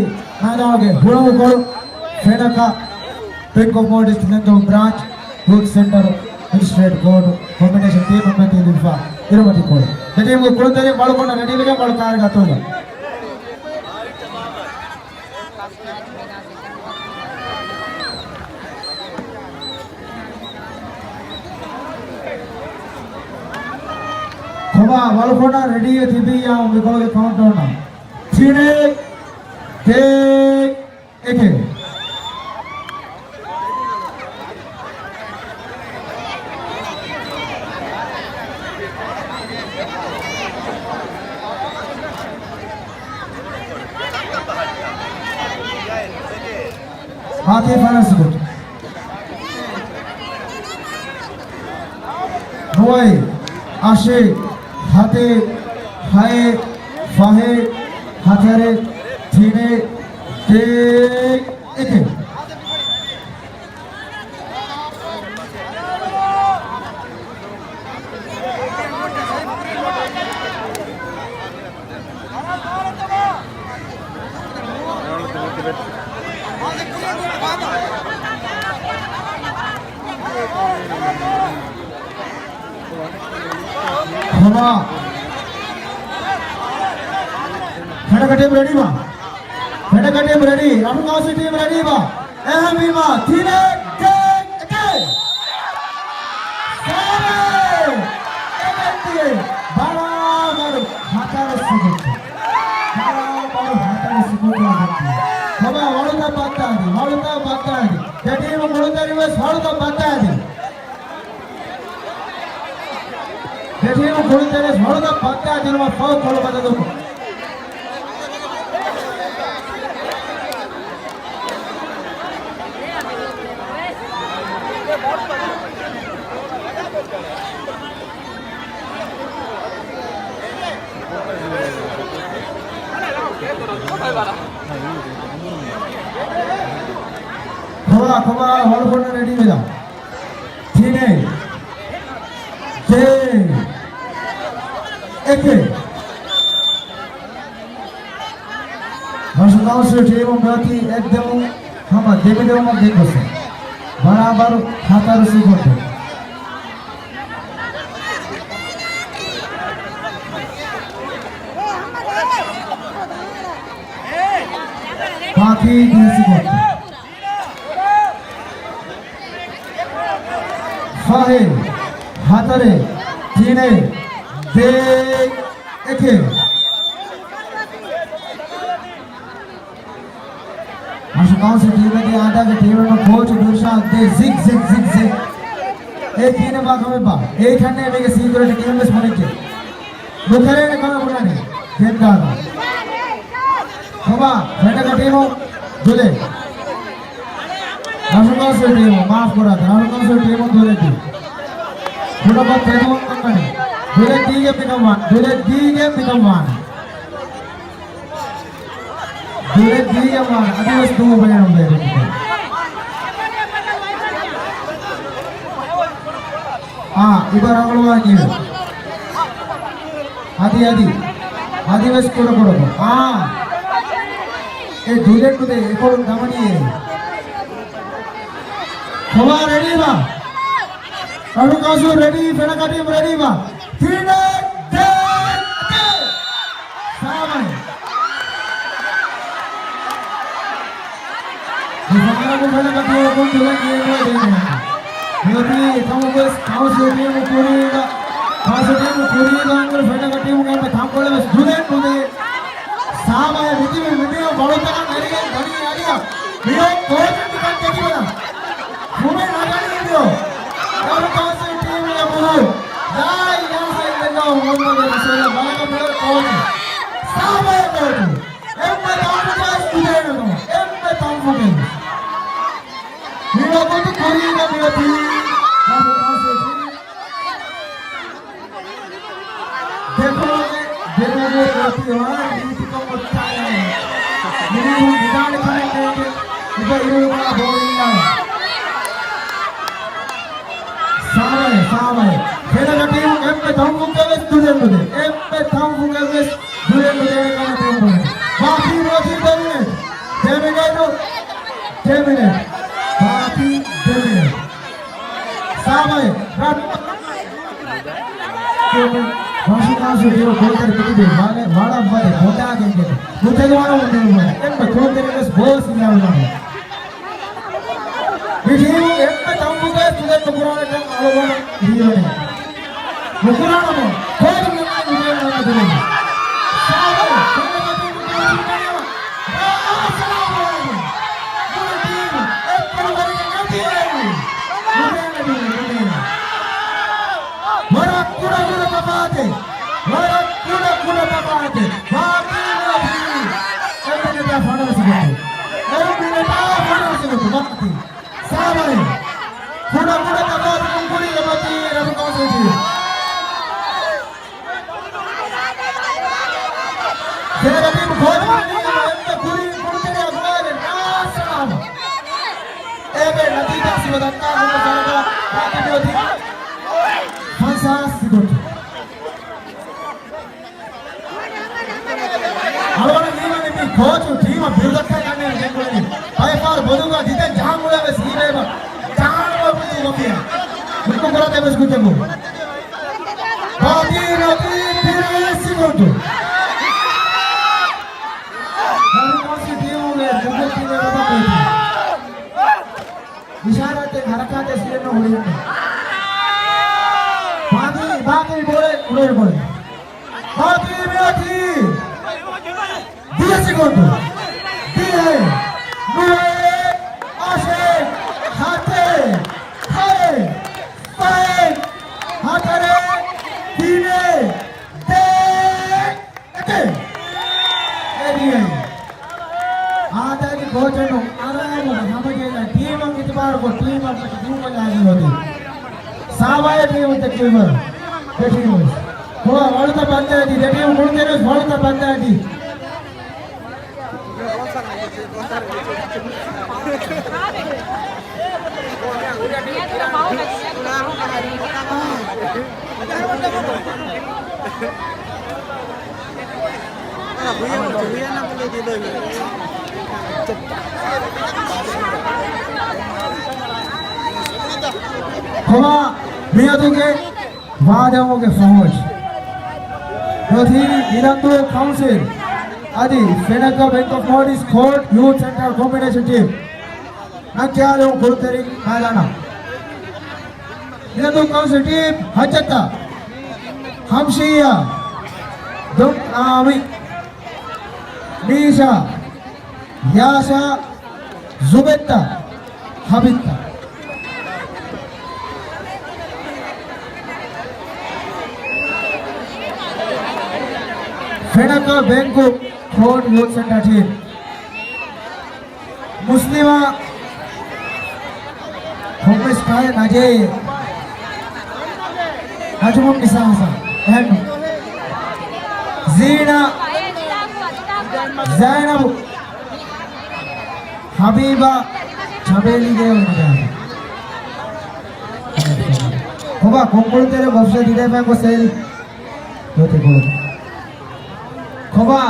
މައިދާނުގެ ހުޅަނގު ކޮޅު ފެނަކަ ބެންކް އޮފް މޯލްޑިވްސް ހިލަނދޫ ބްރާންޗް ޔޫތު ސެންޓަރު މެޖިސްޓްރޭޓް ކޯޓު ކޮމްބިނޭޝަން ޓީމް މަތި ލިބިފަ އިރުމަތި ކޮޅު. ދެ ޓީމުގެ ކުޅުންތެރިން ވަޅުކޮށްނަ ރެޑީވެގެން ވަޅު ކާރިގަ އަތުލުދާ. ކޮބާ ވަޅުކޮށް ރެޑީ ތިބިއްޔާ މިކޮޅުގެ ކައުންޓްޑައުން. ތިނެއް، ދޭއް، އެކެއް. ހާތި ފަނަސް ގޮތު. ނުވައެއް، އަށެއް، ހަތެއް، ހައެއް، ފަހެއް، ހަތަރެއް، ތިނެއް، ދޭއް، އެކެއް. ހަމަ. ފެނަކަ ޓީމް ރެޑީވާ. ފެނަކަ ޓީމް ރެޑީ. ރަށު ކައުންސިލް ޓީމް ރެޑީވާ. އެހެންވީމާ، ތިނެއް، ދޭއް، އެކެއް. ސާރެ! އެކެއް ދޭއް. ބަރާބަރު ހަތަރު ސިކުންތު. ބަރާބަރު ހަތަރު ސިކުންތު. ކޮބާ ވަޅުތައް ބައްދާދީ، ވަޅުތައް ބައްދާދީ. ދެ ޓީމު ކުޅުންތެރިން ވެސް ވަޅުތައް ބައްދާދީ. ދެ ޓީމު ކުޅުންތެރިން ވަޅުތައް ބައްދާދިނުމަށް ފަހު ކޮޅު ބަދަލުކޮށް. ކޮބާ، ކޮބާ، ވަޅުކޮށް ރެޑީ ވެލާ. ތިނެއް، ދޭއް، އެކެއް. ރަށު ކައުންސިލް ޓީމުން މިއޮތީ އެއްދެމުން. ހަމަ ދެބިލެވުމަށް ގެންގޮސް. ބަރާބަރު ހަތަރު ސިކުންޑު. ބާކީ ދިހަ ސިކުންޑު. ފަހެއް، ހަތަރެއް، ތިނެއް، ދޭއް، އެކެއް. ރަށު ކައުންސިލް ޓީމެއްގެ އާދައިގެ ޓީމެއް ކޯޗު ދިލްޝާދް ދޭ ޒިގް ޒިގް ޒިގް ޒިގް. އޭ ކިހިނެއް ބާ ކަމެއްބާ؟ އޭ ކަންނޭ މީގެ ސީކްރެޓް ކިހިނެއްވެސް ބުނެއްޖެ. ނުކެރޭނެ ކަމެއް ބުނަނީ. ގެންދާނަ. ކޮބާ، ފެނަކަ ޓީމު ދުލެއް. ރަށު ކައުންސިލް ޓީމު، މާފް ކުރާތި. ރަށު ކައުންސިލް ޓީމު ދުލެއް ދީ. ކުޑަކޮށް ތެދުވަން ކަންކަނި. ދުލެއް ދީގެން މިކަން ވާނެ. ދުލެއް ދީގެން މިކަން ވާނެ. ދުލެއް ދީގެން ވާނެ. އަދިވެސް ދޫ ބޭނުން ބޭރު. އާ، އިބަ ރަނގަޅުވާ ކީއްވެ؟ އަދި، އަދި. އަދިވެސް ކުޑަ ކުޑަކޮށް. އާ. އެ ދުލެއް ނުދޭ، އެކޮޅުން ދަމަނީ އޭ. ކޮބާ ރެޑީބާ؟ ރަށު ކައުންސިލް ރެޑީ، ފެނަކަ ޓީމް ރެޑީބާ؟ ތިނެއް، ދޭއް، އެކެއް. ސާމައި. މިފަހަރަކު ފެނަކަ ޓީމަކުން ދުލެއް ދޭނެ. މިއޮތީ އެކަމަކުވެސް ކައުންސިލް ޓީމު ކުރީގަ، ކައުންސިލް ޓީމު ކުރީގަ އަންގަރު ފެނަކަ ޓީމުގެ އެންމެ ތަންކޮޅެއްވެސް ދުލެއް ނުދޭ. ސާމައި މިތިބި މިބިޔަ ބަޅުތަކަށް ނެރިގެން ދަނީ އަރިޔަ. މިއޮތް ކޯޗުން ކަން ދެކިބަލަ. ފުމެ ނަގަނީ މިއޮ. ރަށު ކައުންސިލް ޓީމުގެ މުދު. ލާ އިލާހަ އިއްލައްލާހު މުޙައްމަދު ރަސޫލު ބަލަކަ މިއޮތް ކޯޗު. ސާމައި ކޯޗު. އެންމެ ތަންފުކެއްވެސް ދުދޭނެ ނަމަ، އެންމެ ތަންފުކެއްވެސް. މިވަގުތު ކުރީގަ މިއޮތީ ދެކޮޅުގެ ދެކޮޅުގެ އޮތީ ވާ ރީތިކޮށް އޮއްތާލާ. މިނީހުން ވިދާޅު ކަމެއް ނޭނގެ އިބަ އިރުއިބާ ބޯ އިންނާ. ސާމައި، ސާމައި. ފެނަކަ ޓީމު އެންމެ ތަންފުކެއްވެސް ދުލެއް ނުދޭ. އެންމެ ތަންފުކެއްވެސް ދުލެއް ނުދޭނެ ކަމަށް ދެން ބުނެ. ބާކީ މިއޮތީ ދެ މިނެޓް. ދެ މިނެޓް. ދެ މިނެޓް. ބާކީ ދެ މިނެޓް. ސާމައި. ރަށު ކައުންސިލް ޓީމު ކުޅުންތެރި މިތިބީ ވަޅަށްވަދެ ބޮޑާގެން ނުތެދުވާނަމުން ދެން ބުނެ. އެންމެ ކުޅުންތެރިވެސް ބޯ ސިލާވި ނަމަ. މި ޓީމު އެންމެ ތަންފުކެއްވެސް ދުލެއް ނުކުރާނެކަން އަޅުގަނޑަށް ހީވަނީ. ނުކުރާނަމު ކޯޗު ނުކުރާނަމު ދުލެއް. ސާމައި، ކޯޗު ނުކުރާނަމު. އައްސަލާމު ޢަލައިކުމް. ދުލެއް ޓީމު އެއްކަން ވަރިގެން ނެތިއޭ. ނުދޭނެ ދުލެއް، ނުދޭނެ. ވަރަށް ކުޑަ ކުޑަ ތަފާތެއް. ވަރަށް ކުޑަ ކުޑަ ތަފާތެއް. ބާކީ މިނެޓާ ފަނަރަ ސެކަންޑް. އެއް މިނެޓާ ފަނަރަ ސެކަންޑް ބާކީ. ސާމައި. ކުޑަ ކުޑަ ތަފާތުކުން ކުރީ އެބަތީ ރަށު ކައުންސިލް ޓީމް. ސޭރަ ޓީމް ކޯޗު ވަނީ އެންމެ ކުރީ ކުޅުންތެރިޔާ ގޮވާލެ ނާސަލާމަ. އޭގެ ނަތީޖާ ސިފަ ދައްކާ ހުރި ސަރަކާ ބާކީ މިއޮތީ ފަންސާސް ސެކަންޑް. އަޅުގަނޑަށް ހީވަނީ މި ކޯޗު ޓީމަށް ބިރުދައްކާ ގަންނައިރު ގެންގުޅެނީ. ބައެއް ފަހަރު ބޮލުގަ ދިދަ ޖަހަން އުޅޭވެސް ހީވޭ ބަ. ޖަހާނަމަ ބުދު ގޮފިއެއް. ނުކު ކުރާތެ ވެސް ކުއްޖަކު. ބާކީ ނަތީ ތިރީސް ސެކަންޑް. ދަރިކާސި ޓީމުގެ ދެކޮށް ތިބޭ ރަބަ ކޯޗު. އިޝާރާތެއް ހަރަކާތެއް ސިޔެއްނު ހުރިހެން. ބާކީ، ބާކީ ބޯޅަ އުޅޭ ބޯޅަ. ބާކީ މިއޮތީ ދިހަ ސެކަންޑު. ދިހަ، ނުވަ، އަށެއް، ހަތެއް، ހައެއް، ފައެއް، ހަތަރެއް، ތިނެއް، ދޭއް. އެ ދިޔައީ. އާދައިގެ ކޯޗުން އަރާމު ހަމަޖެހިލާ ޓީމަށް އިތުބާރުކޮށް ޓީމަށް ދޫކޮށްލާ އަދި އޮތީ. ސާވާއެ ޓީމު ދެ ޓީމު. ދެ ޓީމު. ކޮބާ ވަޅުތައް ބަންދާދީ ދެ ޓީމު ކުޅުންތެރިވެސް ވަޅުތައް ބަންދާދީ. ކޮމާ މިއަދުގެ ވާދަމުގެ ފަހުވަށް ނުވަތަ އިލަންދޫ ކައުންސިލް އަދި ފެނަކަ ބެންކް އޮފް މޯލްޑިވްސް ކޯޓް ޔޫތު ސެންޓަރ ކޮމްބިނޭޝަން ޓީމް ނައްކާލެވުން ކުޅުންތެރިން މައިދާނަށް. މިއަދު ކައުންސިލް ޓީމް ހައްޖައްތަ، ހަމްޝިއްޔާ، ދޮން އާމި، މީޝާ، ޔާޝާ، ޒުބެއްތަ، ހަބިއްތަ. ފެނަކަ ބެންކް ކޯޓް ޔޫތު ސެންޓަރ ޓީމް. މުސްލިމާ ކޮންމެސް ކަހެއް ނަޖޭ. ނަޖުމުން ނިސާ ހަސަން. އެހެންނު. ޒީނާ، ޒައިނަބު، ހަބީބާ، ޗަބޭލީގޭ އޮންނަ ކޮބާ ކޮންކޮޅު ތެރެ ވަފްޝާ ދިދޭފައި ކޮށް ސޭލި. ލޯތި ކޮޅު. ކޮބާ،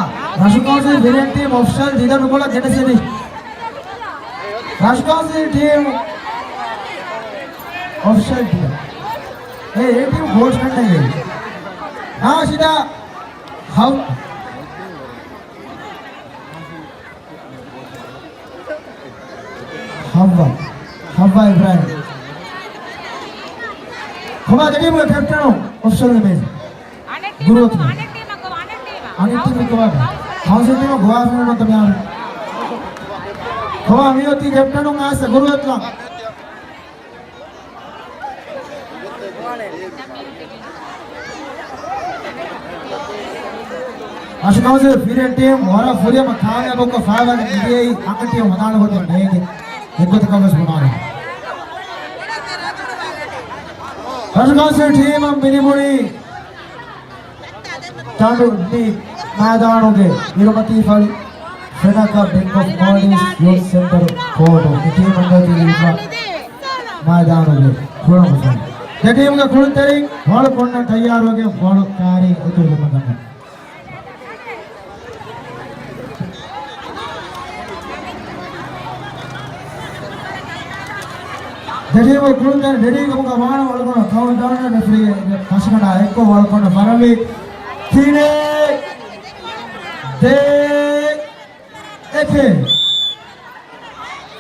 ރަށު ކައުންސިލް ފިރިހެން ޓީމް އޮފިޝަލް ދިދަނު ކޮޅަށް ގެނެސެދި. ރަށު ކައުންސިލް ޓީމް އޮފިޝަލް ދިދަ. އޭ، އޭ ޓީމް ކޯޗް ކަންނޭނގެ. ނާޝިދާ، ހަވް. ހައްވާ. ހައްވާ އިބްރާހިމް. ކޮބާ ދެ ޓީމުގެ ކެޕްޓަނު އޮފިޝަލް މޭޒް. ގުރުއަތު. އަނެއް ޓީމަކު އަނެއް ޓީމަކު ގޮވާފިނަން މިއާރު. ކޮބާ މިއޮތީ ކެޕްޓަނު އާސަ ގުރުއަތު. ރަށު ކައުންސިލް ފިރިހެން ޓީމް ވަރަށް ފުރިހަމަ ކާމިޔާބުކޮށް ފާވާގެން މިދިޔައީ އަންނަ ޓީމް ހަނދާނު ގޮތެއް ނޭނގެ އެއްގޮތަކަށް ވެސް ބުނާނެ. ރަށު ކައުންސިލް ޓީމަށް މި ނިމުނީ ތަނޑު މި މައިދާނުގެ އިރުމަތީ ފަޅި ފެނަކަ ބެންކް އޮފް މޯލްޑިވްސް ޔޫތު ސެންޓަރ ކޯޓު މި ޓީމުން ދީފަ މައިދާނުގެ ކުޅަމު ފަޅި. ދެ ޓީމުގެ ކުޅުންތެރިން ވަޅު ކޮންނަން ތައްޔާރުވެގެން ވަޅު ކާރި އެތުރު ދެމަކަން. ދެ ޓީމު ކުޅުންތެރިން ރެޑީކަމުގަ ވާނަމަ ވަޅުކޮނު ކައުންޓް ޑައުން ރެފްރީގެ ކަށިގަނޑާ އެއްކޮށް ވަޅުކޮނު ފަރަންވީ ތިނެއް ދޭއް އެކެއް.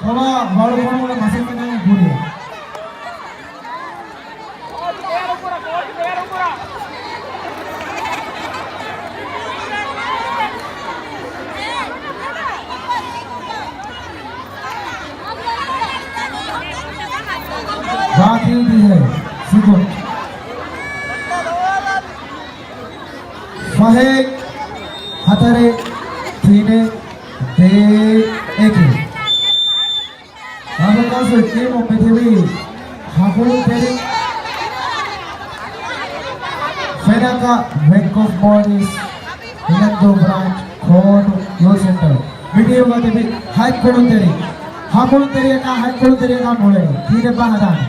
ކޮބާ ވަޅުކޮނުގެ މަސައްކަތަށް ކުރިއަށް. ބާކީ ދިހައެއް ސެކަންޑް. ފަހެއް، ހަތަރެއް، ތިނެއް، ދޭއް، އެކެއް. ރަށު ކައުންސިލް ޓީމު މި ތިބީ ހަ ކުޅުންތެރިން، ފެނަކަ ބެންކް އޮފް މޯލްޑިވްސް އިލަންދޫ ބްރާންޗް ކޯޓު ޔޫތު ސެންޓަރު. މި ޓީމުގަ ތިބި ހަތް ކުޅުންތެރިން، ހަ ކުޅުންތެރިޔަކާ ހަތް ކުޅުންތެރިޔަކާ ނުޅެނީ. ތީނެއްބާ ހަދާނެ.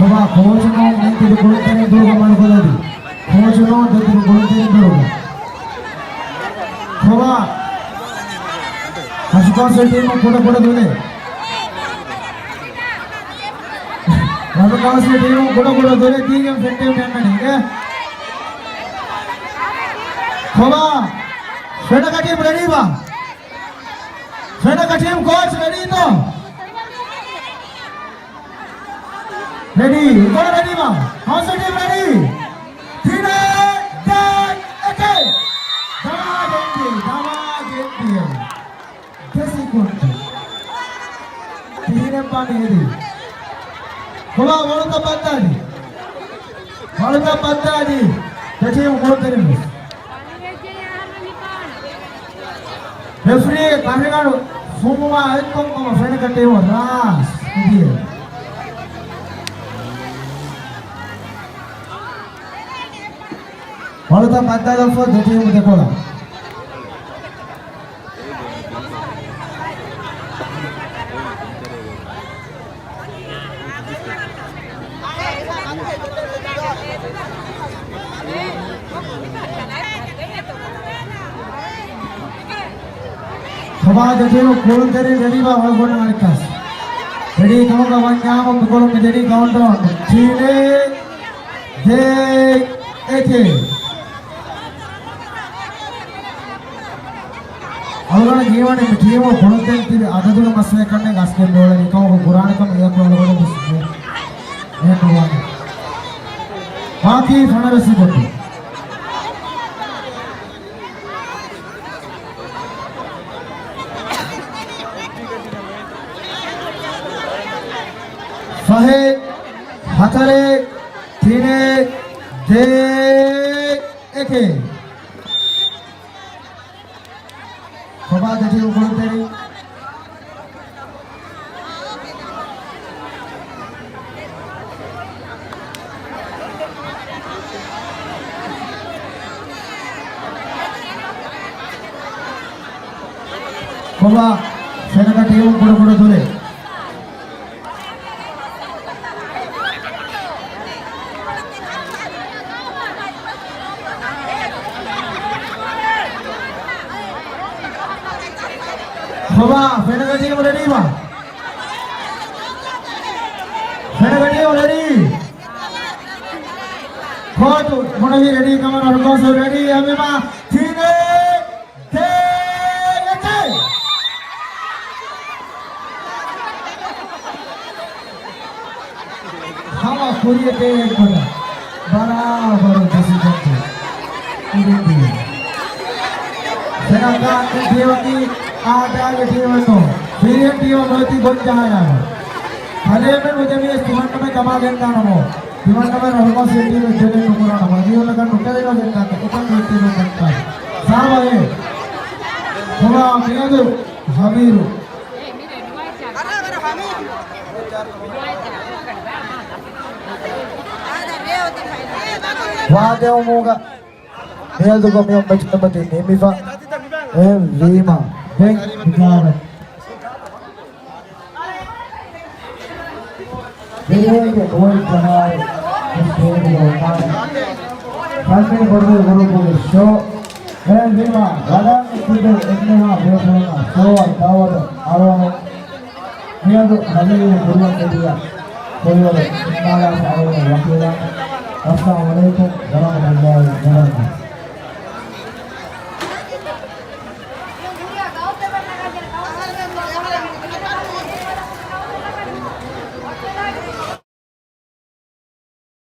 ކޮބާ ކޯޗު ނޫން ދެތިރި ކުޅުންތެރިން ދުރުގަ މަޑުކޮށްލަދީ. ކޯޗު ނޫން ދެތިރި ކުޅުންތެރިން ދުރުގަ. ކޮބާ ރަށު ކައުންސިލް ޓީމު ކުޑަ ކުޑަ ދުލޭ. ރަށު ކައުންސިލް ޓީމު ކުޑަ ކުޑަ ދުލޭ ދީގެން ފެއްޓެވި މެންނަނީ އިނގޭ. ކޮބާ ފެނަކަ ޓީމް ރެޑީބާ؟ ފެނަކަ ޓީމް ކޯޗް ރެޑީތޯ؟ ރެޑީ. ކޮބާ ރެޑީބާ؟ ކައުންސިލް ޓީމް ރެޑީ. ތިނެއް ދޭއް އެކެއް. ދަމާ ގެންދިޔަ، ދަމާ ގެންދިޔަ. ދެ ސެކަންޑް. ތިހިނެއްބާ މި ހެދީ. ކޮބާ ވަޅުތައް ބައްދާލި. ވަޅުތައް ބައްދާލި. ދެ ޓީމު ކުޅުންތެރިން ވެސް. ރެފްރީގެ ކަށިގަނޑު ފުންމާ އެއްކޮށް ކޮބާ ފެނަކަ ޓީމު ރާސް ހެދިޔަ. ބަލުތައް ބައްދަލުކޮށް ދެ ޓީމު ދެކޮޅަށް. ކޮބާ ދެ ޓީމު ކުޅުންތެރިން ރެޑީވާ އޮޅުގަނޑު އަނެއްކާސް. ރެޑީ ކަމުގަ ވަންޏާމު މިކޮޅުން މި ދެނީ ކައުންޓްޑައުން. ތިނެއް، ދޭއް، އެކެއް. އަޅުގަނޑަށް ހީވަނީ މި ޓީމު ކުޅުންތެރިން ތިބި އަދަދުގެ މައްސަލައެއް ކަންނޭނގެ އަސްގެން ބޭއްވުނީ ކަމަކު ކުރާނެ ކަމަށް އެއަކު އަޅުގަނޑު އެހެން ނުވާނެ. ވާކީ ފަނަރަ ސިކޮޓު. ފަހެއް، ހަތަރެއް، ތިނެއް، ދޭއް، އެކެއް. ކޮބާ ދެ ޓީމު ކުޅުންތެރިން. ކޮބާ ފެނަކަ ޓީމު ކުޑަކުޑަ ދުލޭ. ކޮބާ ފެނަކަ ޓީމު ރެޑީވާ. ފެނަކަ ޓީމު ރެޑީ. ކޯޗު މުނަހި ރެޑީ ކަމަށް އަރުކޯސު ރެޑީ އެމިމާ ތިނެއް ދޭއް އެކެއް. ހަމަ ކުރިޔަށް ދޭ އެއްގޮތަށް ބަރާބަރު ޑިސިޝަން ދޭ. އިރުން ދީ. ފެނަކަ ޓީމަކީ އާދާގެ ޓީމެއް ނޫން. ބިރިޔަން ޓީމަށް ނުވެތި ގޮތް ޖަހާ ޔާމެ. ކަލޭމެން ނުދެމިޔަސް ތިމަންނަމެން ކަމާގެންދާނަމޯ. ތިމަންނަމެން ރަހުމާ ސެޓީމެން ޖެނެން ނުކުރާނަމޯ. މީހުންނަކަށް ނުކެރޭނަމޭ ގެންދާނެ. އެކަން ނުވެތި ގޮތް ކަންކަން. ސާބަހޭ. ކޮބާ މިއަދު ހަމީރު. ވާދެއުމުގަ މިއަދުގަ މިއޮން މެޗު ނަމަތި ނިމިފަ އެހެން ވީމަ ދެން ހިކާވެ. ދިވެހިގެ ނުވަތަ ޖަހާއި ސްޓޭޖުގަ އޮންނާނެ. ފަންނީ ބޮޑު ގުރޫޕުގެ ޝޯ. އެހެންވީމާ، ވަޑާން ތިބެ އެންމެހާ ބޭފުޅުންނާ ޝޯއަށް ދަޢުވަތު އަޅުވަމުން. މިއަދު ހަލީމް ކުރިއަށް ތެދުވިޔާ ކުރިވަރު އިންނާލާފަ އަޅުގަނޑު ވަކިވެލާނެ. އައްސަލާމު ޢަލައިކުމް ވަރަޙްމަތުﷲ ވަބަރަކާތުހު.